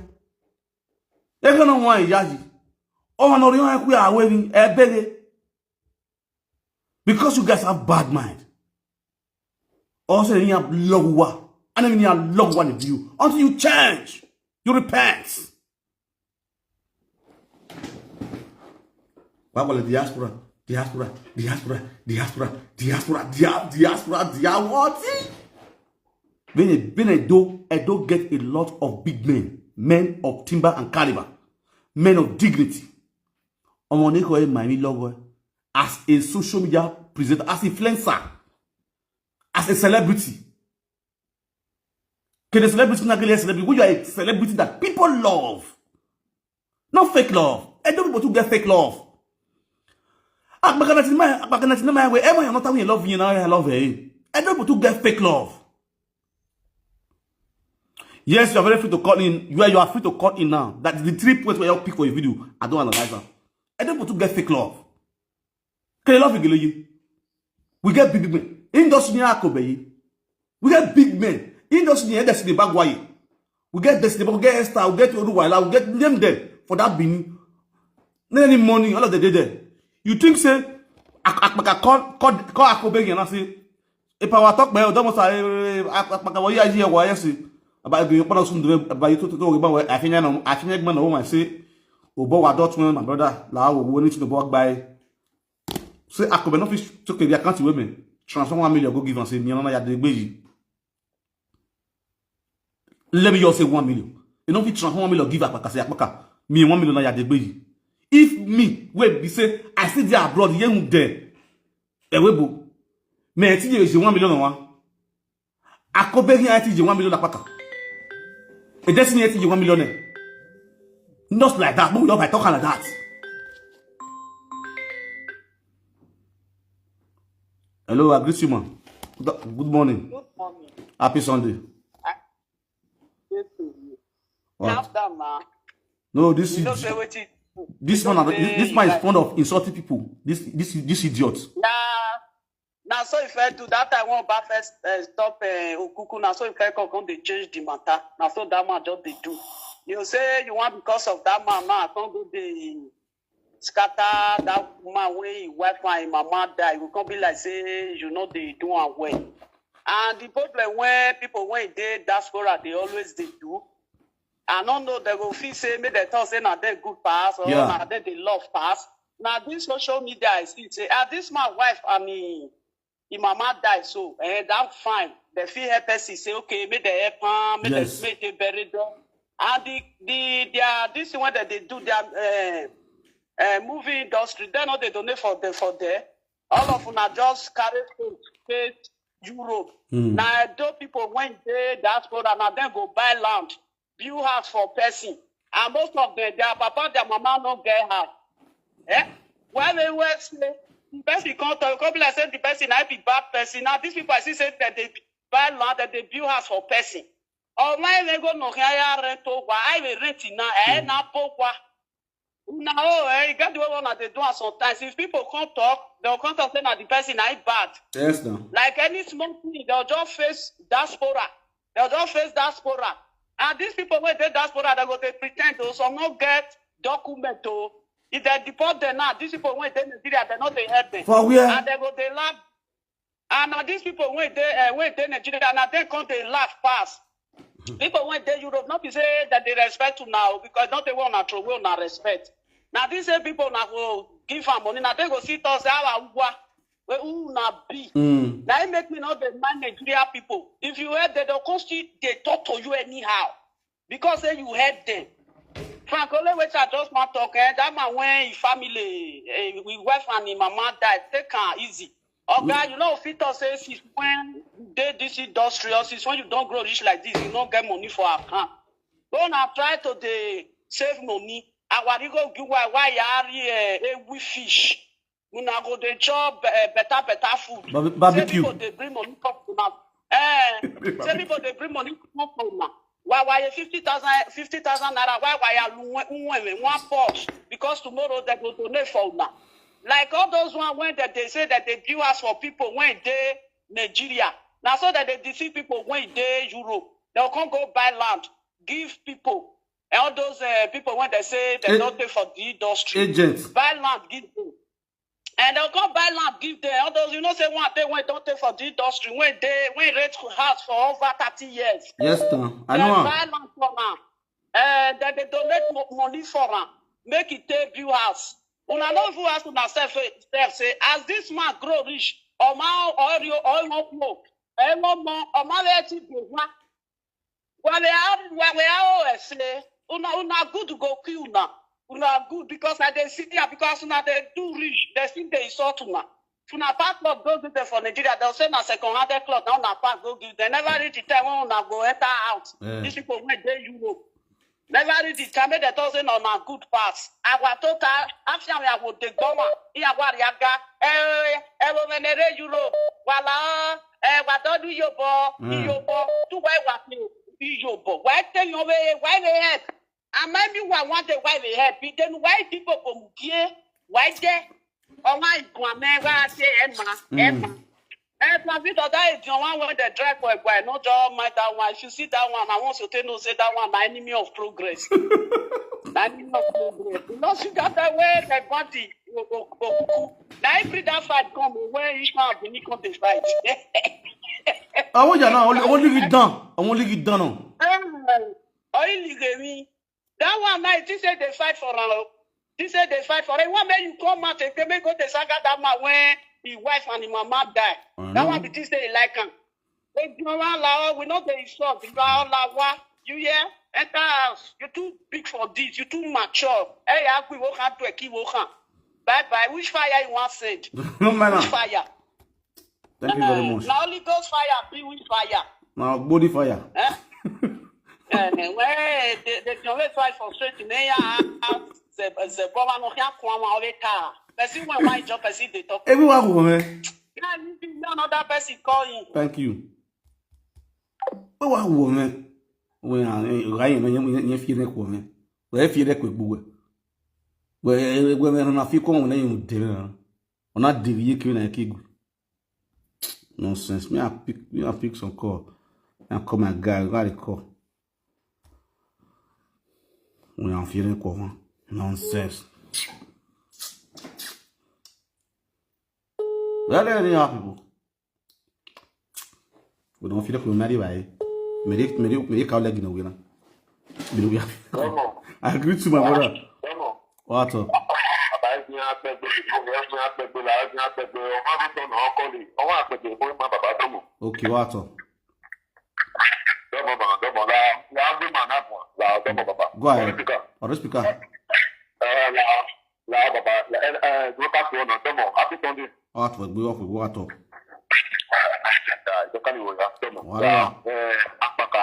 E no why ya ji. O wa no riyo kuya awe ni e bege. Because you guys have bad mind. Also, you have low one. And then you have low one of you. Until you change, you repent. Why will the diaspora, diaspora, diaspora, diaspora, diaspora, dia-, diaspora, dia-, what? When I, when I do, I don't get a lot of big men, men of timber and caliber, men of dignity. Omo ne ko e my me love as a social media presenter, as influencer, as a celebrity. Can a celebrity not get a celebrity? When you are a celebrity that people love, not fake love. I don't people to get fake love. Akpakana ti my, akpakana ti my way. Everyone not we love you now. I love her. I don't people to get fake love. Yes, you are very free to call in. You are, you are free to call in now. That is the three points where you pick for a video. I don't analyze them. I don't people to get fake love. Can you love you? We get big, big men. Industry ni akobe yi. We get big men. Industry ni Destiny Bagwaye. We get Destiny, we get Esther, we get Oduwala, we get name them for that Benin. No any money, all of them dey there. You think say Ak-, Akpaka call, call, call Akobe and I say, if I talk about Odomo say, Akpaka wa ya ji wa ya say, about the pona sum the about you to talk about I think I know, I think man no say, Obo wa dot my brother, la wo wo ni to the work by. Say Akobe no fit took the account women. Transfer one million, go give and say, "Mi na ya de gbeji." Let me just say one million. You know, if you transfer one million, give Akpaka, say, "Akpaka, mi one million na ya de gbeji." If me, wait, be say, I see there abroad, ye mu there. E we bo. Me, ti ye one million na one. Akobe here, I see one million Akpaka. A Destiny eighty, you one millionaire. Just like that. Move your talk like that. Hello, I greet you, man. Good, good morning. Good morning. Happy Sunday. I, yes, to you. What? Calm down, man. No, this is this man. This man is fond of insulting people. This this this idiot. Yeah. Now so if I do that, I want back first uh, stop uh, Okuku. Now so if I come, come they change the matter. Now so that man just they do. You say you want because of that man now, I can't go the scatter that woman when his wife and his mama die. You can't be like say you know they do and well. And the problem when people when they diaspora they always they do. I don't know they go feel say make they talk say na they good pass or yeah. Na they they love pass. Now this social media I see say ah this my wife and him him mama die so eh that fine they fit help person say okay make they help am make yes. They make they bury them and the the their this thing wey dem dey do their uh, uh, movie industry dem no dey donate for them for there all of una just carry food pay Europe mm. Na Edo people wey dey diaspora na dem go buy land build house for person and most of them their papa their mama no get house eh why they wear say the person come talk come be like say the person na be bad person now these people I see say that they buy land that they build house for person or why they go no hire rent over I will rent it now eh na poor una oh eh e get the way una dey do am sometimes if people come talk dem come talk say na the person na him bad yes na like any small thing dem just face diaspora dem just face diaspora and these people wey dey diaspora dem go dey pretend o some no get document o if dem deport dem now these people wey dey nigeria dem no dey help dem for where and dem go dey laugh and na these people wey dey uh, wey dey nigeria na dem come dey laugh pass people wey dey europe no be say dem dey respect una o because no dey wey una throway una respect na these same people una go give am money na dem go see talk say awa ugwa wey who una be mm. Na im make me no dey mind nigeria people if you help dem don come still dey talk to you anyhow because say you help them. Frank, only which I just want talk, eh, that man when his family, eh, his wife and his mama died, take her easy. Okay, mm. You know, fit us say since when they this industry or since when you don't grow rich like this, you don't get money for account. Go now try to dey save money. Our go give why why you are here, eh, we fish. Una go dey chop eh, better better food. Barbe- Say barbecue. People dey bring money come to una. Eh, say people dey bring money come to una. Why why a fifty thousand fifty thousand naira? Why why a lu nwe nwe one pot? Because tomorrow they go donate for una. Like all those one when that they say that they do us for people when they Nigeria. Now so that they deceive people when they Europe. They'll come go buy land, give people. And all those uh, people when they say they Ag- don't pay for the industry, agents. Buy land, give them. And they'll come buy land, give them. All those, you know, say one day when don't take for the industry, when they when rent house for over thirty years. Yes, sir. I They know. Buy land for now. And then they donate mo- money for now. Make it take view house. Una no view house una self eh, self say as this man grow rich, or man or you or you won't know. Eh, no more, or man let it go. Wa we are wa we are O S A. Una una good go kill una. Una good because I dey see here because una dey do rich. They still dey insult una. If una pack up go give them for Nigeria, they'll say na second hand cloth. Now una pack go give them. Never reach the time when una go enter out. Yeah. These people when they Europe. Never reach the time when they talk say no na good pass. Our total after we are go dey go ma. Iya wa riaga. Eh eh we nere Europe. Wala eh wa dodu yobo. Mm. Yobo. Tu why wa yobo. Why tell you why why they help? Am I me why want the why they help? Then why people go mukie? Why there? Oh my god, man, why I say Emma? Mm. Emma. Eh, David, that is the one when they drive for a boy. No, don't mind that one. If you see that one, I want to tell you say that one, the enemy of progress. The enemy of progress. You know, she got that way, the body. Now, if that fight come, where each man will come to fight. Àwọn ìjà náà, àwọn olórí dán, àwọn olórí dán náà. Oil Igemi. That one now, it is say they fight for am. This say they fight for am. One make you come out and make go the saga that man when his wife and his mama die. That one be this say he like am. Hey, you know, we know they insult. You are all like, what? You hear? Enter house. You too big for this. You too mature. Hey, I agree. What can do? Kill what can? Bye bye. Which fire you want send? No matter. Which fire? Thank you very much. Na Holy Ghost fire be with fire. Na body fire. Eh? Eh, ne, we, the, the, the only fight for straight in here, the, the governor can't come and we car. Person when white job, person they talk. Everyone go, man. Yeah, you see another person call him. Thank you. Everyone go, man. When I, I, you know, you, you feel that, man. Well, if you that quick, boy. Well, when I feel come, when you did, I'm not did, you can't kick. Nonsense. Me, I pick, me, I pick some call. I call my guy, got a call. When I'm feeling call, huh? Nonsense. Well, there are people. We don't feel like we marry, right? Mary, Mary, Mary, call like in a winner. I agree to my brother. What up? Okay, what up? Go ahead. Ọ̀rẹ́ speaker. Làwọn bàbá, làwọn bàbá, làwọn bàbá, happy Sunday. What up? Go up, go up. Ìjọkálẹ̀ ìwòye àtọ́mọ̀. Wàhálà. Apaka,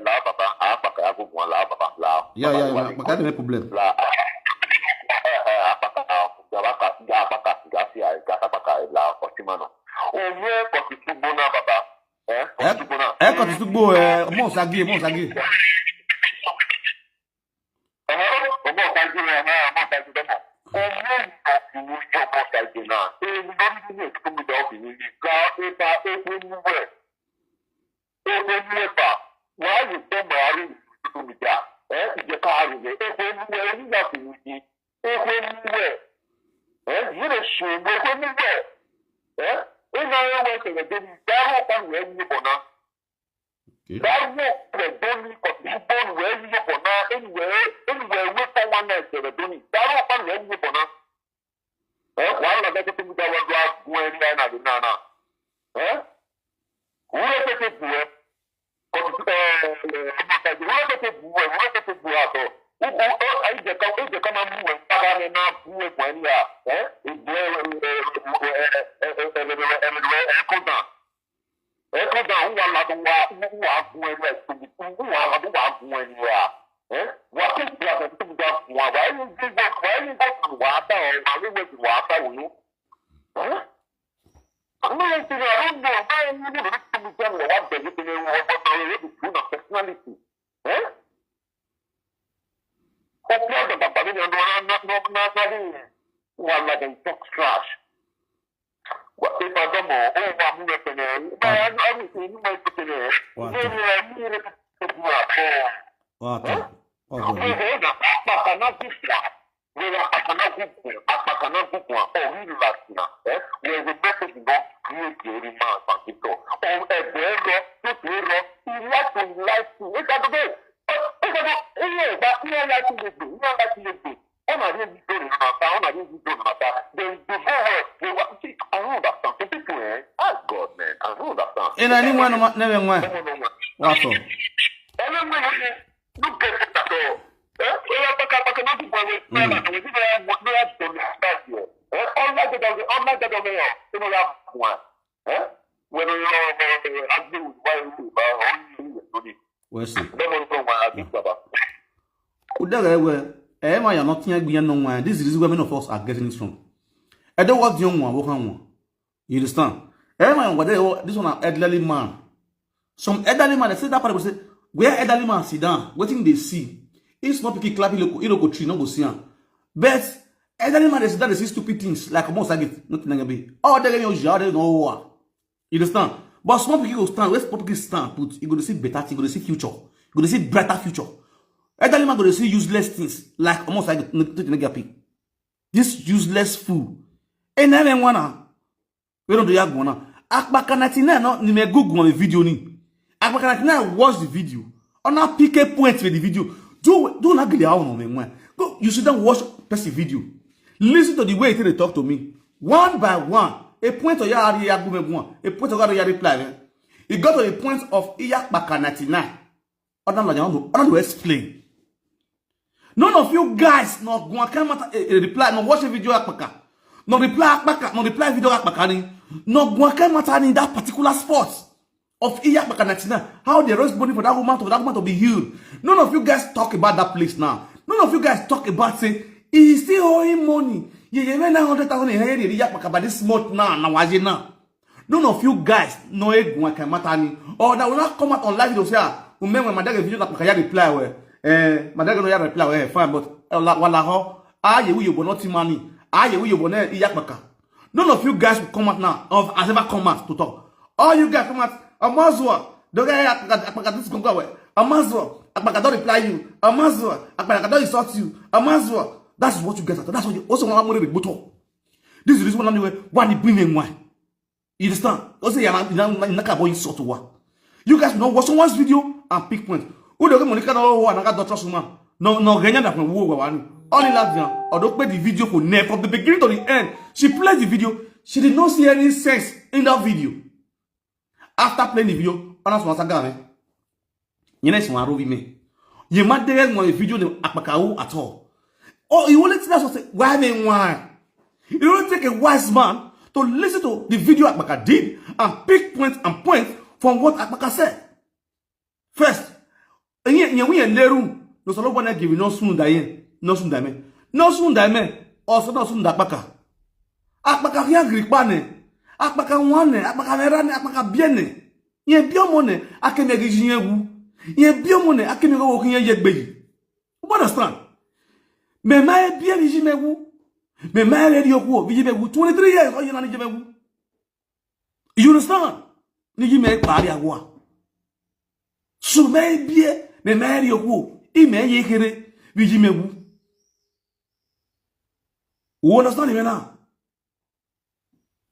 làwọn bàbá, apaka agogun, làwọn bàbá, làwọn. Yeah, yeah, yeah. But that is a problem. La, apaka, apaka, apaka, apaka, la, ọtí mọ́nà. Òun ẹ̀ kọ́ ti túbọ̀ náà, bàbá. Ẹ̀ kọ́ ti túbọ̀ náà. Ẹ kọ́ ti túbọ̀ ẹ mọ̀ ṣáájú ẹ mọ̀ ṣáájú. Ọmọ ọ̀gájú rẹ̀ náà, ọmọ ọ̀gájú rẹ̀ náà. Ọmọ ìgbà tí mo jẹ́ ọmọ ọ̀gájú náà, èmi lórí nínú ètò mi dá obìnrin ní gá ẹ̀bá ẹgbẹ́ níwẹ̀. Ẹgbẹ́ níwẹ̀ bá wàá yìí tẹ́ mọ̀ àárín ètò mi dá. Ẹ ìjẹ́ ká àárín rẹ̀ ẹgbẹ́ níwẹ̀ nígbà tí mo di ẹgbẹ́ níwẹ̀. Ẹ yìí lè ṣe ẹgbẹ́ níwẹ̀. Ẹ ìnáwó ẹ̀wẹ̀ ṣẹlẹ̀ débi dárò ọ̀pá ìwẹ̀ yìí bọ̀ náà. Dárò rẹ̀ dóni kọ̀tí bọ́ọ̀lù rẹ̀ yíyọ bọ̀ náà ẹnìwẹ̀ ẹnìwẹ̀ ewé fọ́ wọn náà ẹ̀sẹ̀ rẹ̀ dóni dárò pẹ̀lú rẹ̀ yíyọ bọ̀ náà. Ẹ wàá lọ bẹ́ẹ̀ tó tóbi dáwọ́ lọ́wọ́ gun ẹni ẹ̀ náà ló náà náà. Ẹ wúlò tètè bù ẹ kọ̀tí ẹ ẹ ọmọ ìtajà wúlò tètè bù ẹ wúlò tètè bù ẹ àtọ̀. Ó kó ẹ ìjẹ̀ká ìjẹ̀ká máa mú ẹ padà ní náà bù ẹ bọ̀ ẹ níyà ẹ ìgbẹ́ ẹ ẹ ẹ ẹ ẹ ẹ ẹ kó dàn. Ẹ kọ́ da ń wà ládùn wá ń wà gun ẹnu ẹ̀ tóbi ń wà ládùn wá gun ẹnu ẹ̀ à. Ẹ wà kí ìtura kan tó ń da gun wa wà á yín gbé wà wà á yín gbé kan wà á bá ẹ wà á wíwẹ̀ wà á bá wòyó. Ẹ àwọn ẹni tí wọ́n ń bọ̀ báyìí ní ìlú tó ń jẹ́ wọ́n wá bẹ̀rẹ̀ pé wọ́n bọ́ náà yóò dùn náà personality. Ẹ ó kí ọ̀dọ̀ bàbá mi ní ọdún wọn náà náà náà náà rí wọn ládùn talk trash. Ìpàdánmọ̀ ó wà mú ẹgbẹ̀rẹ̀ báyà ọdún tó ní mọ̀ ìpínlẹ̀ lórí ẹ̀mí rẹ̀ tó bu àpọ̀. What up? What up? Ọ̀gbìn ọ̀nà apàkànà gùnkùn wẹ̀rẹ̀ apàkànà gùnkùn apàkànà gùnkùn ọ̀rí ìlú àtìyàn ẹ̀ wẹ̀rẹ̀ mẹ́tẹ̀ẹ̀dì náà ní èdè orí máa pàṣípọ̀ ẹ̀bẹ̀ ẹ̀ lọ tó tó lọ ìlàtò ìlàtò ìgbàdúgbò ìgbàdúgbò ìyẹn ìgbà ìyẹn láti lè gbè ìyẹn láti lè gbè. Ọ na-adị ezi unu na-ata, ọ na-adị ezi unu na-ata. Then the whole world dey wa see, I don't understand. Some people, eh? Ah, God, man, I don't understand. Ị na-anị nwa nwa nebe nwa. Ọmọ na nwa. What up? Ebe mgbe ihe dị, no get it at all. Eh? Onye akpaka akpaka na akwụkwọ nwe na na nwe na ya nwe na ya dị na that year. Eh? Ọ na-adị dị ọ na-adị dị ya. Ị nọ ya nwa. Eh? Whether you are agbe with why you are only you are doing. Wesi. Ebe mgbe nwa adị baba. Udere ewe, eh, ma ya not nya gbiya no nwa. This is where many of us are getting it from. I don't want young one, work on one. You understand? Eh, ma ya, this one an elderly man. Some elderly man, they say that part will say, where elderly man sit down, waiting they see. If small pikin clap, he look, he look tree, no go see am. But elderly man, they sit down, they see stupid things like almost like it, nothing like it. All they get your jar, they know what. You understand? But small pikin go stand, where small pikin stand, put, you go to see better thing, you go to see future, you go to see brighter future. Elderly man go to see useless things like almost like it, nothing like it. This useless fool. And then one now. We don't do ya go now. Akpaka ninety-nine no ni me Google my video ni. Akpaka ninety-nine watch the video. On a pick a point with the video. Do do not get out on me. Go, you sit down watch person video. Listen to the way they talk to me. One by one. A point of ya ya go me one. A point of ya reply. Eh? It got to the point of Iyakpaka ninety-nine. Other than I don't know, I don't know explain. None of you guys no go can matter a, a reply, no watch a video Akpaka, no reply Akpaka, no reply video Akpaka ni, no go can matter in that particular spot. of Iyakpaka ninety-nine. How they raise money for that woman to, for that woman to be healed. None of you guys talk about that place now. None of you guys talk about say he is still owing money. Yeah, yeah, man, nine hundred thousand in here, Iyakpaka by this month now, now, now. None of you guys know it, one can matter ni. Or that will not come out on live video say, ah, women, when my dad video, that can reply well. Eh, my dad no reply well, fine, but, eh, wala, wala ho. Ah, ye, we, you, but not money. Ah, ye, we, you, but not Iyakpaka. None of you guys will come out now. Of, has ever come out to talk. All you guys come out. Amazua. The guy, Akpaka, this can go away. Amazua. Akpaka don't reply you. Amazua. Akpaka don't insult you. Amazua. That's what you guys are. That's what you also want to be. This is the reason why, why they bring them, why. You understand? Don't say, "Yeah, man, you know, you know, you know, insult to what?" You guys will not watch someone's video and pick point. Who the Monica, no, who another doctor, woman? No, no, Ganya, that one, who, who, who. Only last year, or don't play the video for never, from the beginning to the end. She played the video. She did not see any sense in that video. After playing the video, honest one, Sagame. You next one, Rovi me. You might dare one video name Akpakawu at all. Oh, you only tell us why me why. It only take a wise man to listen to the video Akpaka did and pick points and points from what Akpaka said. First, and yet, yet we are Leru, no solo one give no soon die, no soon die me. No soon die me, also no soon die Akpaka. Akpaka here Greek bane, Akpaka one, Akpaka Nerane, Akpaka Biene. Ye biomone, akeme gijinyewu. Ye biomone, akeme go wokin ye gbeyi. You understand? Me ma e bie gijimegu. Me ma e ready oku, gijimegu. Twenty-three years, oh, you know, gijimegu. You understand? Ni gijime pari agwa. So me bie, me ma e ready oku. I me ye kere, gijimegu. You understand me now?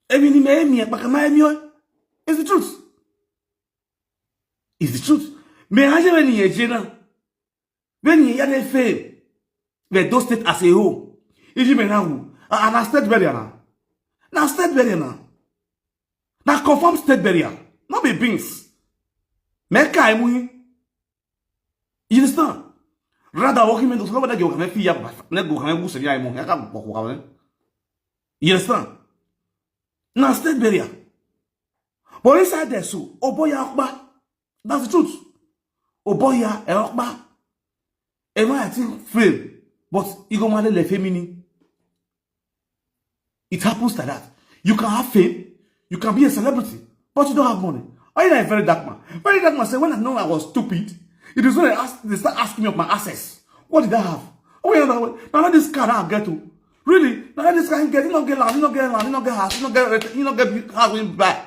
Emi ni me emi, Akpaka ma emi o. It's the truth. It's the truth. Me haje me ni ye jena. When you hear the fame, the Edo State as a whole. If you may now, and I state burial now. Now state burial now. Now confirm state burial. Not be beans. Me kai mu. You understand? Rather, walking men to slow that you can feel ya, let go can go say ya mo. Ya ka boko ka. You understand? Now state burial. But inside there so, Oboya Okpa. That's the truth. Oboya Okpa. Am I think fame? But you go mad le family. It happens like that. You can have fame, you can be a celebrity, but you don't have money. Are you not a very dark man? Very dark man said, "When I know I was stupid, it is when I ask, they start asking me of my assets. What did I have? Oh, you know, now this car I get to. Really? Now this car I get, you not get land, you not get land, you not get house, you not get, you not get house when you buy.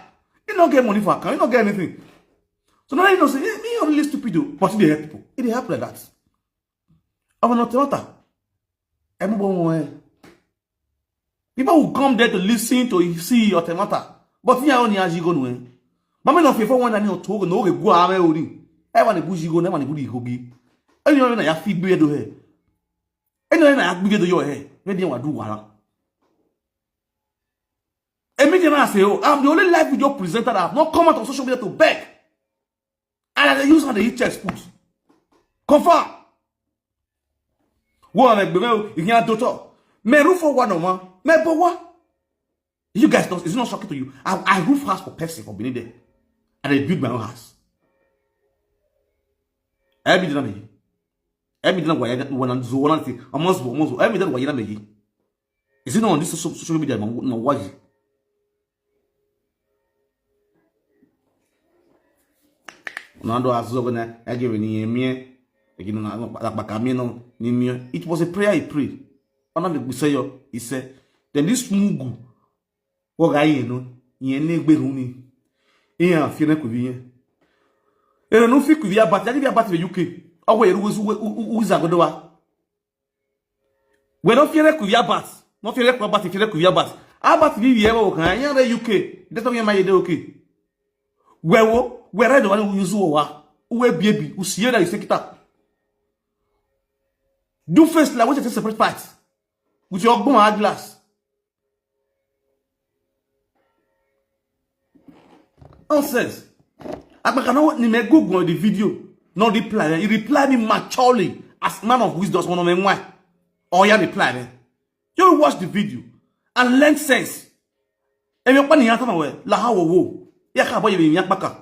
You not get money for account, you not get anything." So now you know, say, "Eh, me only stupid though," but it dey help people. It dey help like that. I will not matter. Everyone will. People will come there to listen to see your temata. But here only as you go no. But me no fear for one and you talk no go go away only. I want to go you go, I want to go you go. And you know ya fit be do here. And you know ya be do your hair. Maybe I do wala. And me then I say, "Oh, I'm the only live video presenter that have not come out on social media to beg." And I dey use on the chest put. Confirm. What am I doing? You can't do talk. Me roof for one on one. Me but what? You guys know it's not shocking to you. I, I roof house for person for being there. And I build my own house. Every day, every day, one and one and almost, almost every day, why you not making? Is it not on this social, social media? No, no, why? Nando azogo na ege ni mie. Ege na Akpaka mie no ni mie. It was a prayer he prayed. Ona me say yo, he said, then this mugu. Wo ga ye no, ye ne gbe ru ni. E ya fi na ku bi ye. E no fi ku bi abati, ati bi abati be U K. Awo ye ru wezu we uza godo wa. We no fi re ku bi abati. No fi re ku abati, fi re ku bi abati. Abati bi ye wo kan, ye re U K. That's why my dey okay. We wo, we re do wa ni uzu wa. Uwe bi ebi, usiye na isekita. Do face like what you separate parts. With your ogbon eyeglass. Nonsense. Akpaka no ni me Google the video, no reply. He reply me maturely as man of wisdom. One of me why? Oh yeah, reply me. You watch the video and learn sense. And you panic after my way. La how wo. Ya ka boy you Akpaka.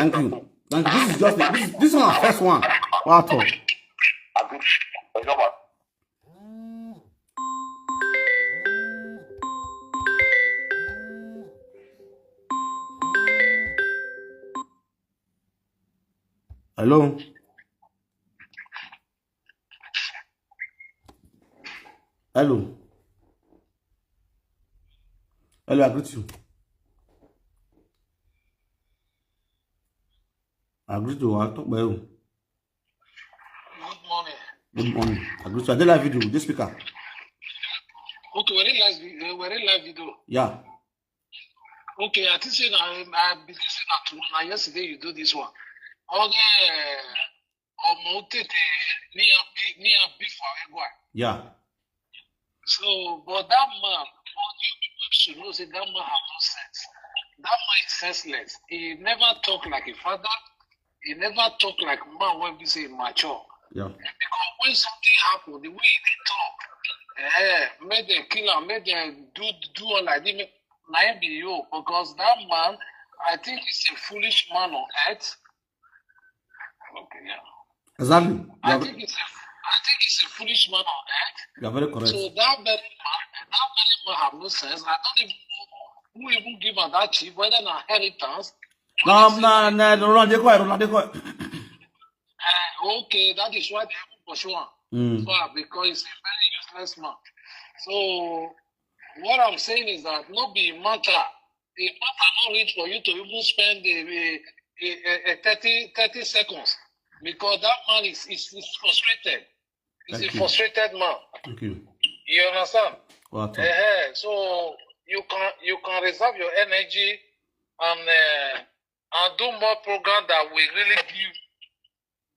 Thank you. Thank you. This is just this, this is my first one. Wow. Hello. Hello. Hello, I greet you. I greet you. I talk by you. Good morning. Good morning. I greet you. I did live video with this speaker. Okay, we're in live, vi- uh, we're in live video. Yeah. Okay, I think say na I be think say na tomorrow na yesterday you do this one. Okay, ọmọ tètè ní àbí ní àbí for ẹgbà. Yeah. So, but that man, what you people should know, say that man have no sense. That man is senseless. He never talk like a father. He never talk like man when we say mature. Yeah. Because when something happen, the way he dey talk, eh, make them kill am, make them do do all like this. Make, na him be you because that man, I think he's a foolish man on earth. Okay, yeah. Exactly. You I are, think he's a, I think he's a foolish man on earth. You are very correct. So that very man, that very man have no sense. I don't even know who even give am that chief, whether na inheritance. No, no, no, Roland Adekoya, Roland Adekoya. Uh, okay, that is why they even pursue him. Mm. So, because he's a very useless man. So what I'm saying is that no be matter. The matter not reach for you to even spend a, a, a, a thirty, thirty seconds because that man is, is, is frustrated. He's Thank a you. frustrated man. Thank you. You understand? Wow. Uh-huh. So you can you can reserve your energy and uh, and do more program that will really give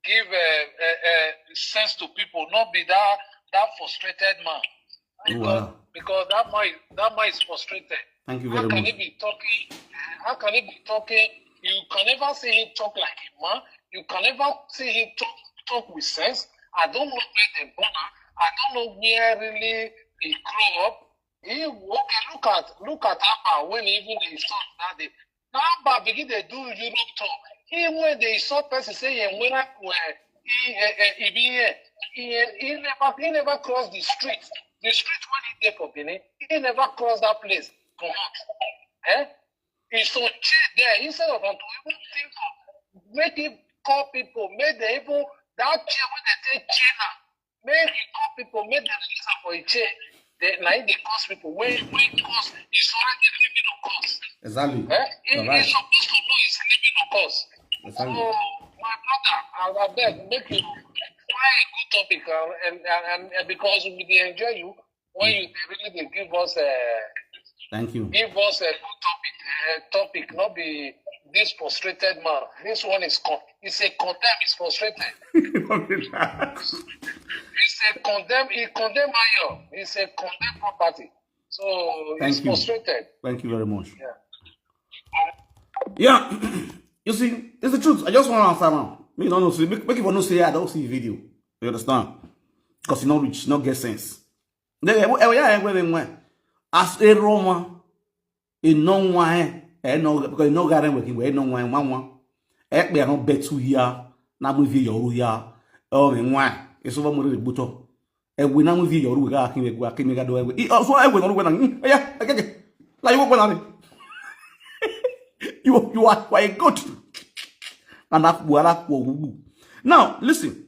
give uh, uh, uh, sense to people. Not be that that frustrated man. Oh, because, wow. Because that man that man is frustrated. Thank you very much. How can he be talking? How can he be talking? You can never see him talk like a man. You can never see him talk talk with sense. I don't know where they born am. I don't know where really he grow up. He, okay, look at, look at Abba when he even dey insult that day. Now Abba begin dey do Europe tour. He when dey insult person say he when where he eh, eh, he be here. He, eh, he never, he never cross the street. The street when he dey for Benin, he never cross that place. Come out. Eh? He so chair there instead of am to even think of make him call people, make dem even that chair wey dem take chair am, make he call people, make dem release am for a chair. Then na him dey cause people wey wey cause is already living of course. Exactly. Eh? He, You're he right. Supposed to know he's living of course. So Exactly. My brother, I, I beg make you try a good topic uh, and, and and because we dey enjoy you when you dey really dey give us uh, Thank you. give us a good topic. Uh, topic, not be this frustrated man. This one is con- it's a condemn. It's frustrated. Relax. It's a condemn. It condemn Ayo. It's a condemn property. So Thank it's you. Frustrated. Thank you very much. Yeah. Yeah. You see, it's the truth. I just want to answer now. Me don't know. See, make, make people know say I don't see video. You understand? Because you know rich, not get sense. They, eh, eh, yeah, eh, when, when. As a Roma, in no one, eh, no, because no garden working, where no one, one, one. Eh, we are not bet to here. Now we feel your here. Oh, in one. It's over more the buto. And we now we feel your ruga, can we go, can we go do it? Also, I will not win. Yeah, I get it. Like you go on. You you are quite good. And that wala. Now listen,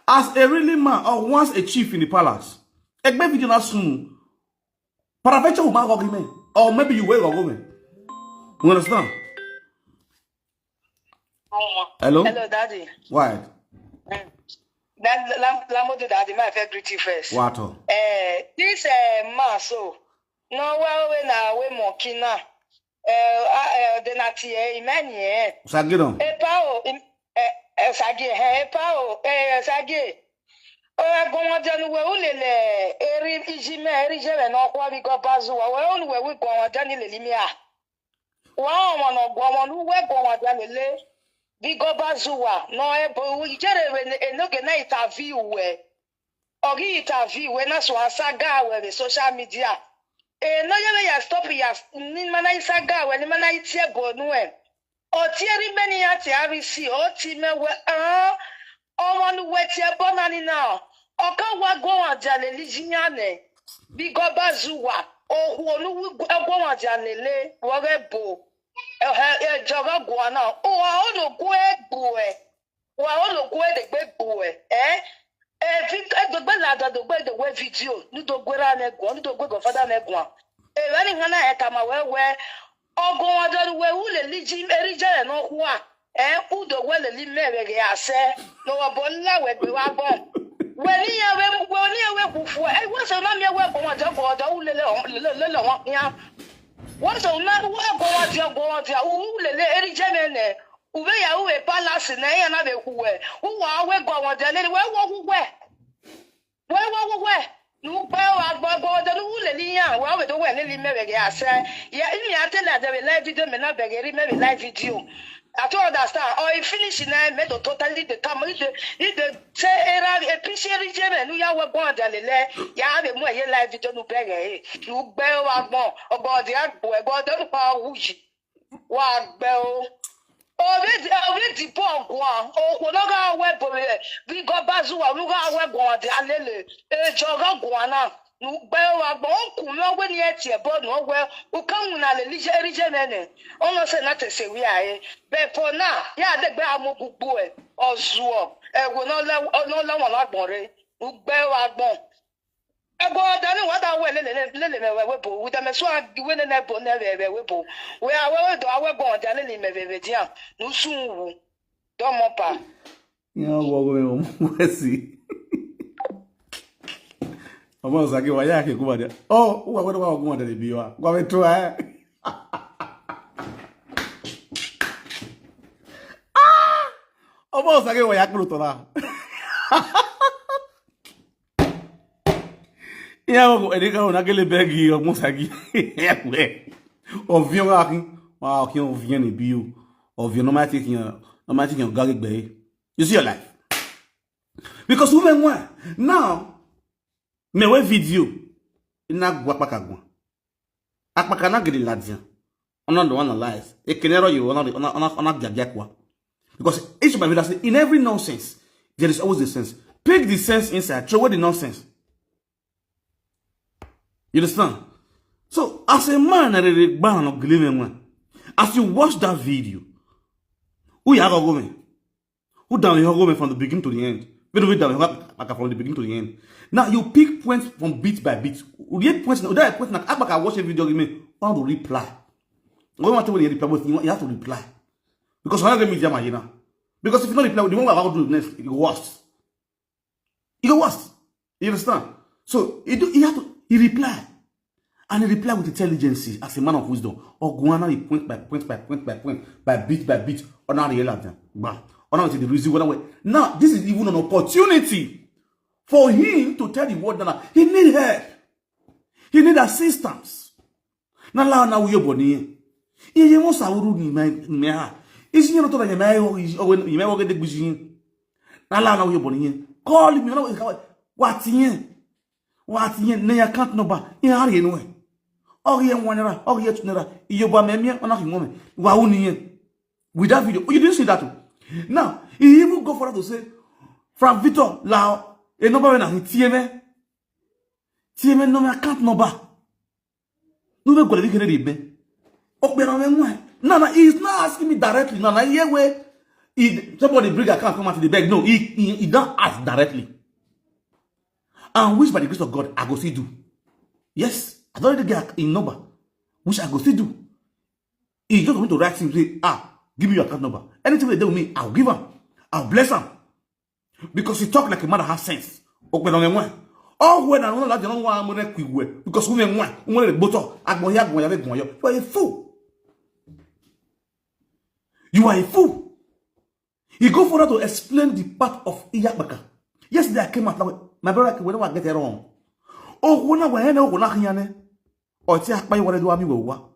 as a really man or once a chief in the palace, egbe video na sunu. Paraventure will go me, or maybe you will go me. You understand? Hello. Hello, Daddy. Why? That Lam Lamodu, Daddy, my fair greet you first. What? Oh? Eh, this eh, man so no well we na we monkey na. Eh, ah, eh, the na tie imani eh. Sagino. Epa o, im- eh, eh, sagi eh, epa o, eh, sagi. Oya gomodenu we ulele eri ijime eri jeme no kwa bi go bazuwa we olu we we gomodenu le limia. Wa ọmọ na ọgwụ ọmọ n'uwe gọnwa bịa lele bigo bazuwa na ebe ijere enoge na interview we. Ogi interview we na so asaga we the social media. E no yebe ya stop ya ni mana isaga we ni mana itie bonu e. Otieri meni ya ti R C oti me we ah. Ọmọ n'uwe tie bona ni na. Oka wa gọnwa bịa lele jinyane. Bigo bazuwa ohu onu gọnwa bịa lele wọrẹ bo. Ehe ejogo gua na. Wa onu gwe gwe. Wa onu gwe de gbe gwe. Eh? Evi edogbe la da dogbe de we video. Ni dogwe ra ne gwa, ni dogwe go fada ne gwa. E wa ni ngana e kama we we. Ogo wa da we u le liji eri jere no kwa. Eh, u do we le li me we ge ase. No wa bo la we gbe wa bo. We ni ya we we ni ya we ku fu. E wa so na mi we ko wa da go da u le le le le wa ya. Wa so na we ko wa da go wa da u le le eri jere ne. Uwe ya uwe palace na ya na be kuwe. Uwa we go wa da le we wo kuwe. We wo kuwe. Nu pe wa gbo gbo de nu le ni ya. Wa we do we le ni me be ge ase. Ya imi atele de be live video me na be ge ri me be live video. I don't understand. Or he finish na me do totally the come. He the he the say era a picture je me nu ya we go da le le. Ya be mo ye live video nu be ge. Nu gbe wa gbon. Ogo de agbo e go de nu pa wuji. Wa gbe o. Obi di obi di po gwa. O ko no ga we bo me. Bi go bazu wa nu ga we gwa de alele. E jo ga gwa na. Nu gbe wa gbo o ku no we ni e tie bo no we. U ka mu na le lije rije me ne. O no se na te se wi aye. Be po na. Ya de gbe amogun gbo e. Ozuo. E wo no le no le won la gbon re. Nu gbe wa gbon. Ego dani wa da we lele lele me we we bo. We da me so a we ne ne bo ne we we we bo. We a we we do a we go da lele me we we dia. Nu sun wu. Do mo pa. Yan wo go me mo mo si. Omo sa ke wa ya ke ku ba de. Oh, wa wa wa ku ma de bi wa. Wa we to eh. Omo sa ke wa ya ku to la. Iya wo edi ka ona gele begi omo sagi. Ewe. Ovion ga kin. Wa kin ovion ni bi o. Ovion no ma ti kin. No ma ti kin ga gbe. You see your life. Because women want now, me we video, ina gwa paka gwa. Akpaka na gidi ladian. Ona do analyze. Ekenero you, ona, ona, ona, ona diadia kwa. Because each of my videos, in every nonsense, there is always a sense. Pick the sense inside, throw away the nonsense. You understand? So, as a man, I really ban or gleam one. As you watch that video, who you have a woman? Who down your woman from the beginning to the end? We do it down your back from the beginning to the end. Now you pick points from bit by bit. We get points now. That point now, I watch a video, give me one to reply. When I tell you reply, but you have to reply. Because I don't get media, you know. Because if you don't reply, the one I will do next, it go worse. It go worse. You understand? So he do, he have to, he reply. And he reply with intelligence as a man of wisdom. Oguana, he point by point by point by point, by bit by bit. On how they like them. Bah. On how the reason what I went. Now, this is even an opportunity for him to tell the world that he need help. He need assistance. Na la na uyo boni. Iye mo sa uru ni me, me ha. Isi nyo to na me o, o ni me o gede gbizi. Na la na uyo boni. Call me na, what yen? What yen? Na your account number. In hari enu e. Ogi e one naira, ogi e two naira. Iyo ba me mi, ona ki mo me. Wa uni yen. With that video, you didn't see that too. Now, he even go further to say, Frank Victor, la, a number when I T M A. T M A number, account number. No be gwele kere de be. Okpe na me nwa. No, no, he's not asking me directly. No, no, here where he, somebody bring account come out to the beg. No, he, he, he don't ask directly. And which by the grace of God, I go see do. Yes, I don't really get in number. Which I go see do. He just want to write him say, ah, give me your account number. Anything they do with me, I'll give him. I'll bless him. Because he talk like a man that has sense. Okpe na me nwa. Oh, when I don't like the one I'm gonna quit with. Because we nwa, we gonna boto. Agboya, agboya, agboya. You are a fool. You are a fool. He go further to explain the part of Iyakbaka. Yesterday I came out now. My brother, whenever I get it wrong. Oh, when I went, oh, when I Or ti akpa iware do ami wewa.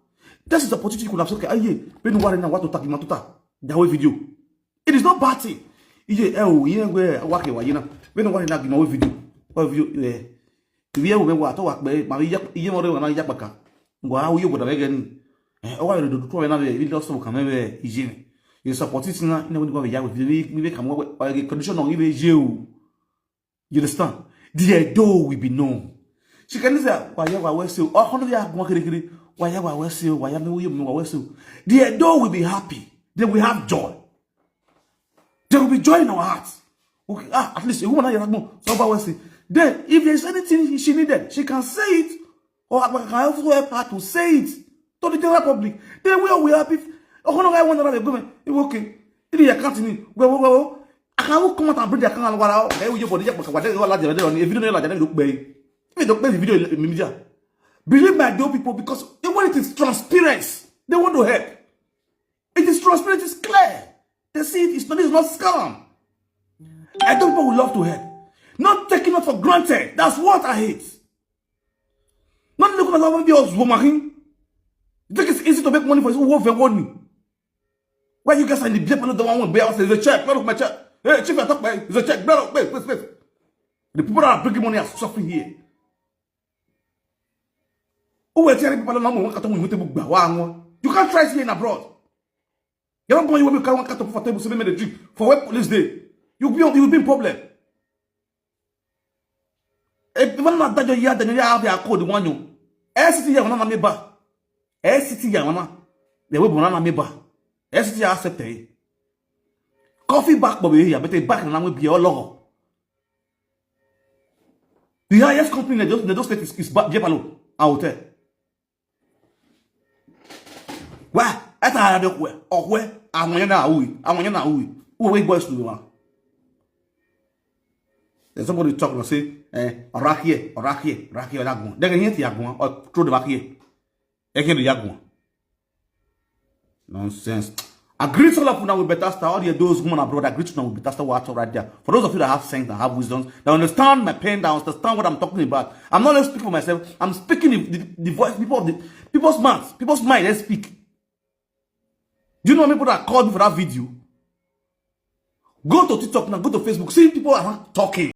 This is opportunity you could have said, okay, aye, been worry now what to talk, to talk. The whole video. It is not bad thing. Iye, eh, oh, yeah, where, wake, why, you know, been worry now, give my video. What video, eh, if you ever were to work, but my, iye, more than Iyakbaka. Go, how you would have again. Eh, oh, I do, do, try another, it also come, eh, Ijin. You support it now, you know, when you go, yeah, we, we, we come, what, what, condition on, even you. You understand? The Edo will be known. She can say, "Waya wa wesi o." Oh, kono ya gwa kiri kiri. "Waya wa wesi o. Waya mi wuyo mi wa wesi o." The Edo will be happy. They will have joy. There will be joy in our hearts. Okay, ah, at least a woman like that, no, so about wesi. Then, if there's anything she needed, she can say it. Or I can also help her to say it to the general public. Then we are, we are happy. Oh, no, I want to have a government. It will okay. It is a company. Well, well, well, well. I can come out and bring the account. Wala, okay, we for the, if you don't know that, don't pay. If you don't pay the video in media, believe my dear people, because they want it is transparent. They want to help. It is transparent. It's clear. They see it. It's not, it's not scam. I don't people who love to help. Not taking it for granted. That's what I hate. Not looking at how they are woman. You think it's easy to make money for you? Who want money? Why you guys are in the black? Another one, one, say, "It's a check, blow up my check." Hey, chief, I talk about it. It's a check, blow up, wait, wait, wait. The people that are bringing money are suffering here. Who were telling people, "No, no, no, no, no, no, no, no." You can't try it here in abroad. You don't go, you will carry one cat up for table, say, "Make the drink." For where police day? You be, you will be in problem. If you want that, you have, then you have your code, one you. L C T ya wana na meba. L C T ya wana. The way banana meba. L C T ya accept it. Coffee back, but we here, but the back na we be all over. The highest company in those, in those states is, is Ba-, Jepalo and hotel. Wa, eta ara de kwe, okwe, amanya na uwi, amanya na uwi. Uwe boys to wa. Then somebody talk and say, eh, "Orakie, orakie, orakie, oragun." They can hear the agun or throw the back here. They can do agun. Nonsense. I greet all of you now with better star. All the, those women abroad, I greet you now with better star. What right there. For those of you that have sense, that have wisdom, that understand my pain, that understand what I'm talking about. I'm not only speaking for myself. I'm speaking the, the, the voice, people of the people's mouths, people's mind. They speak. Do you know how many people that called me for that video? Go to TikTok now, go to Facebook, see people are talking.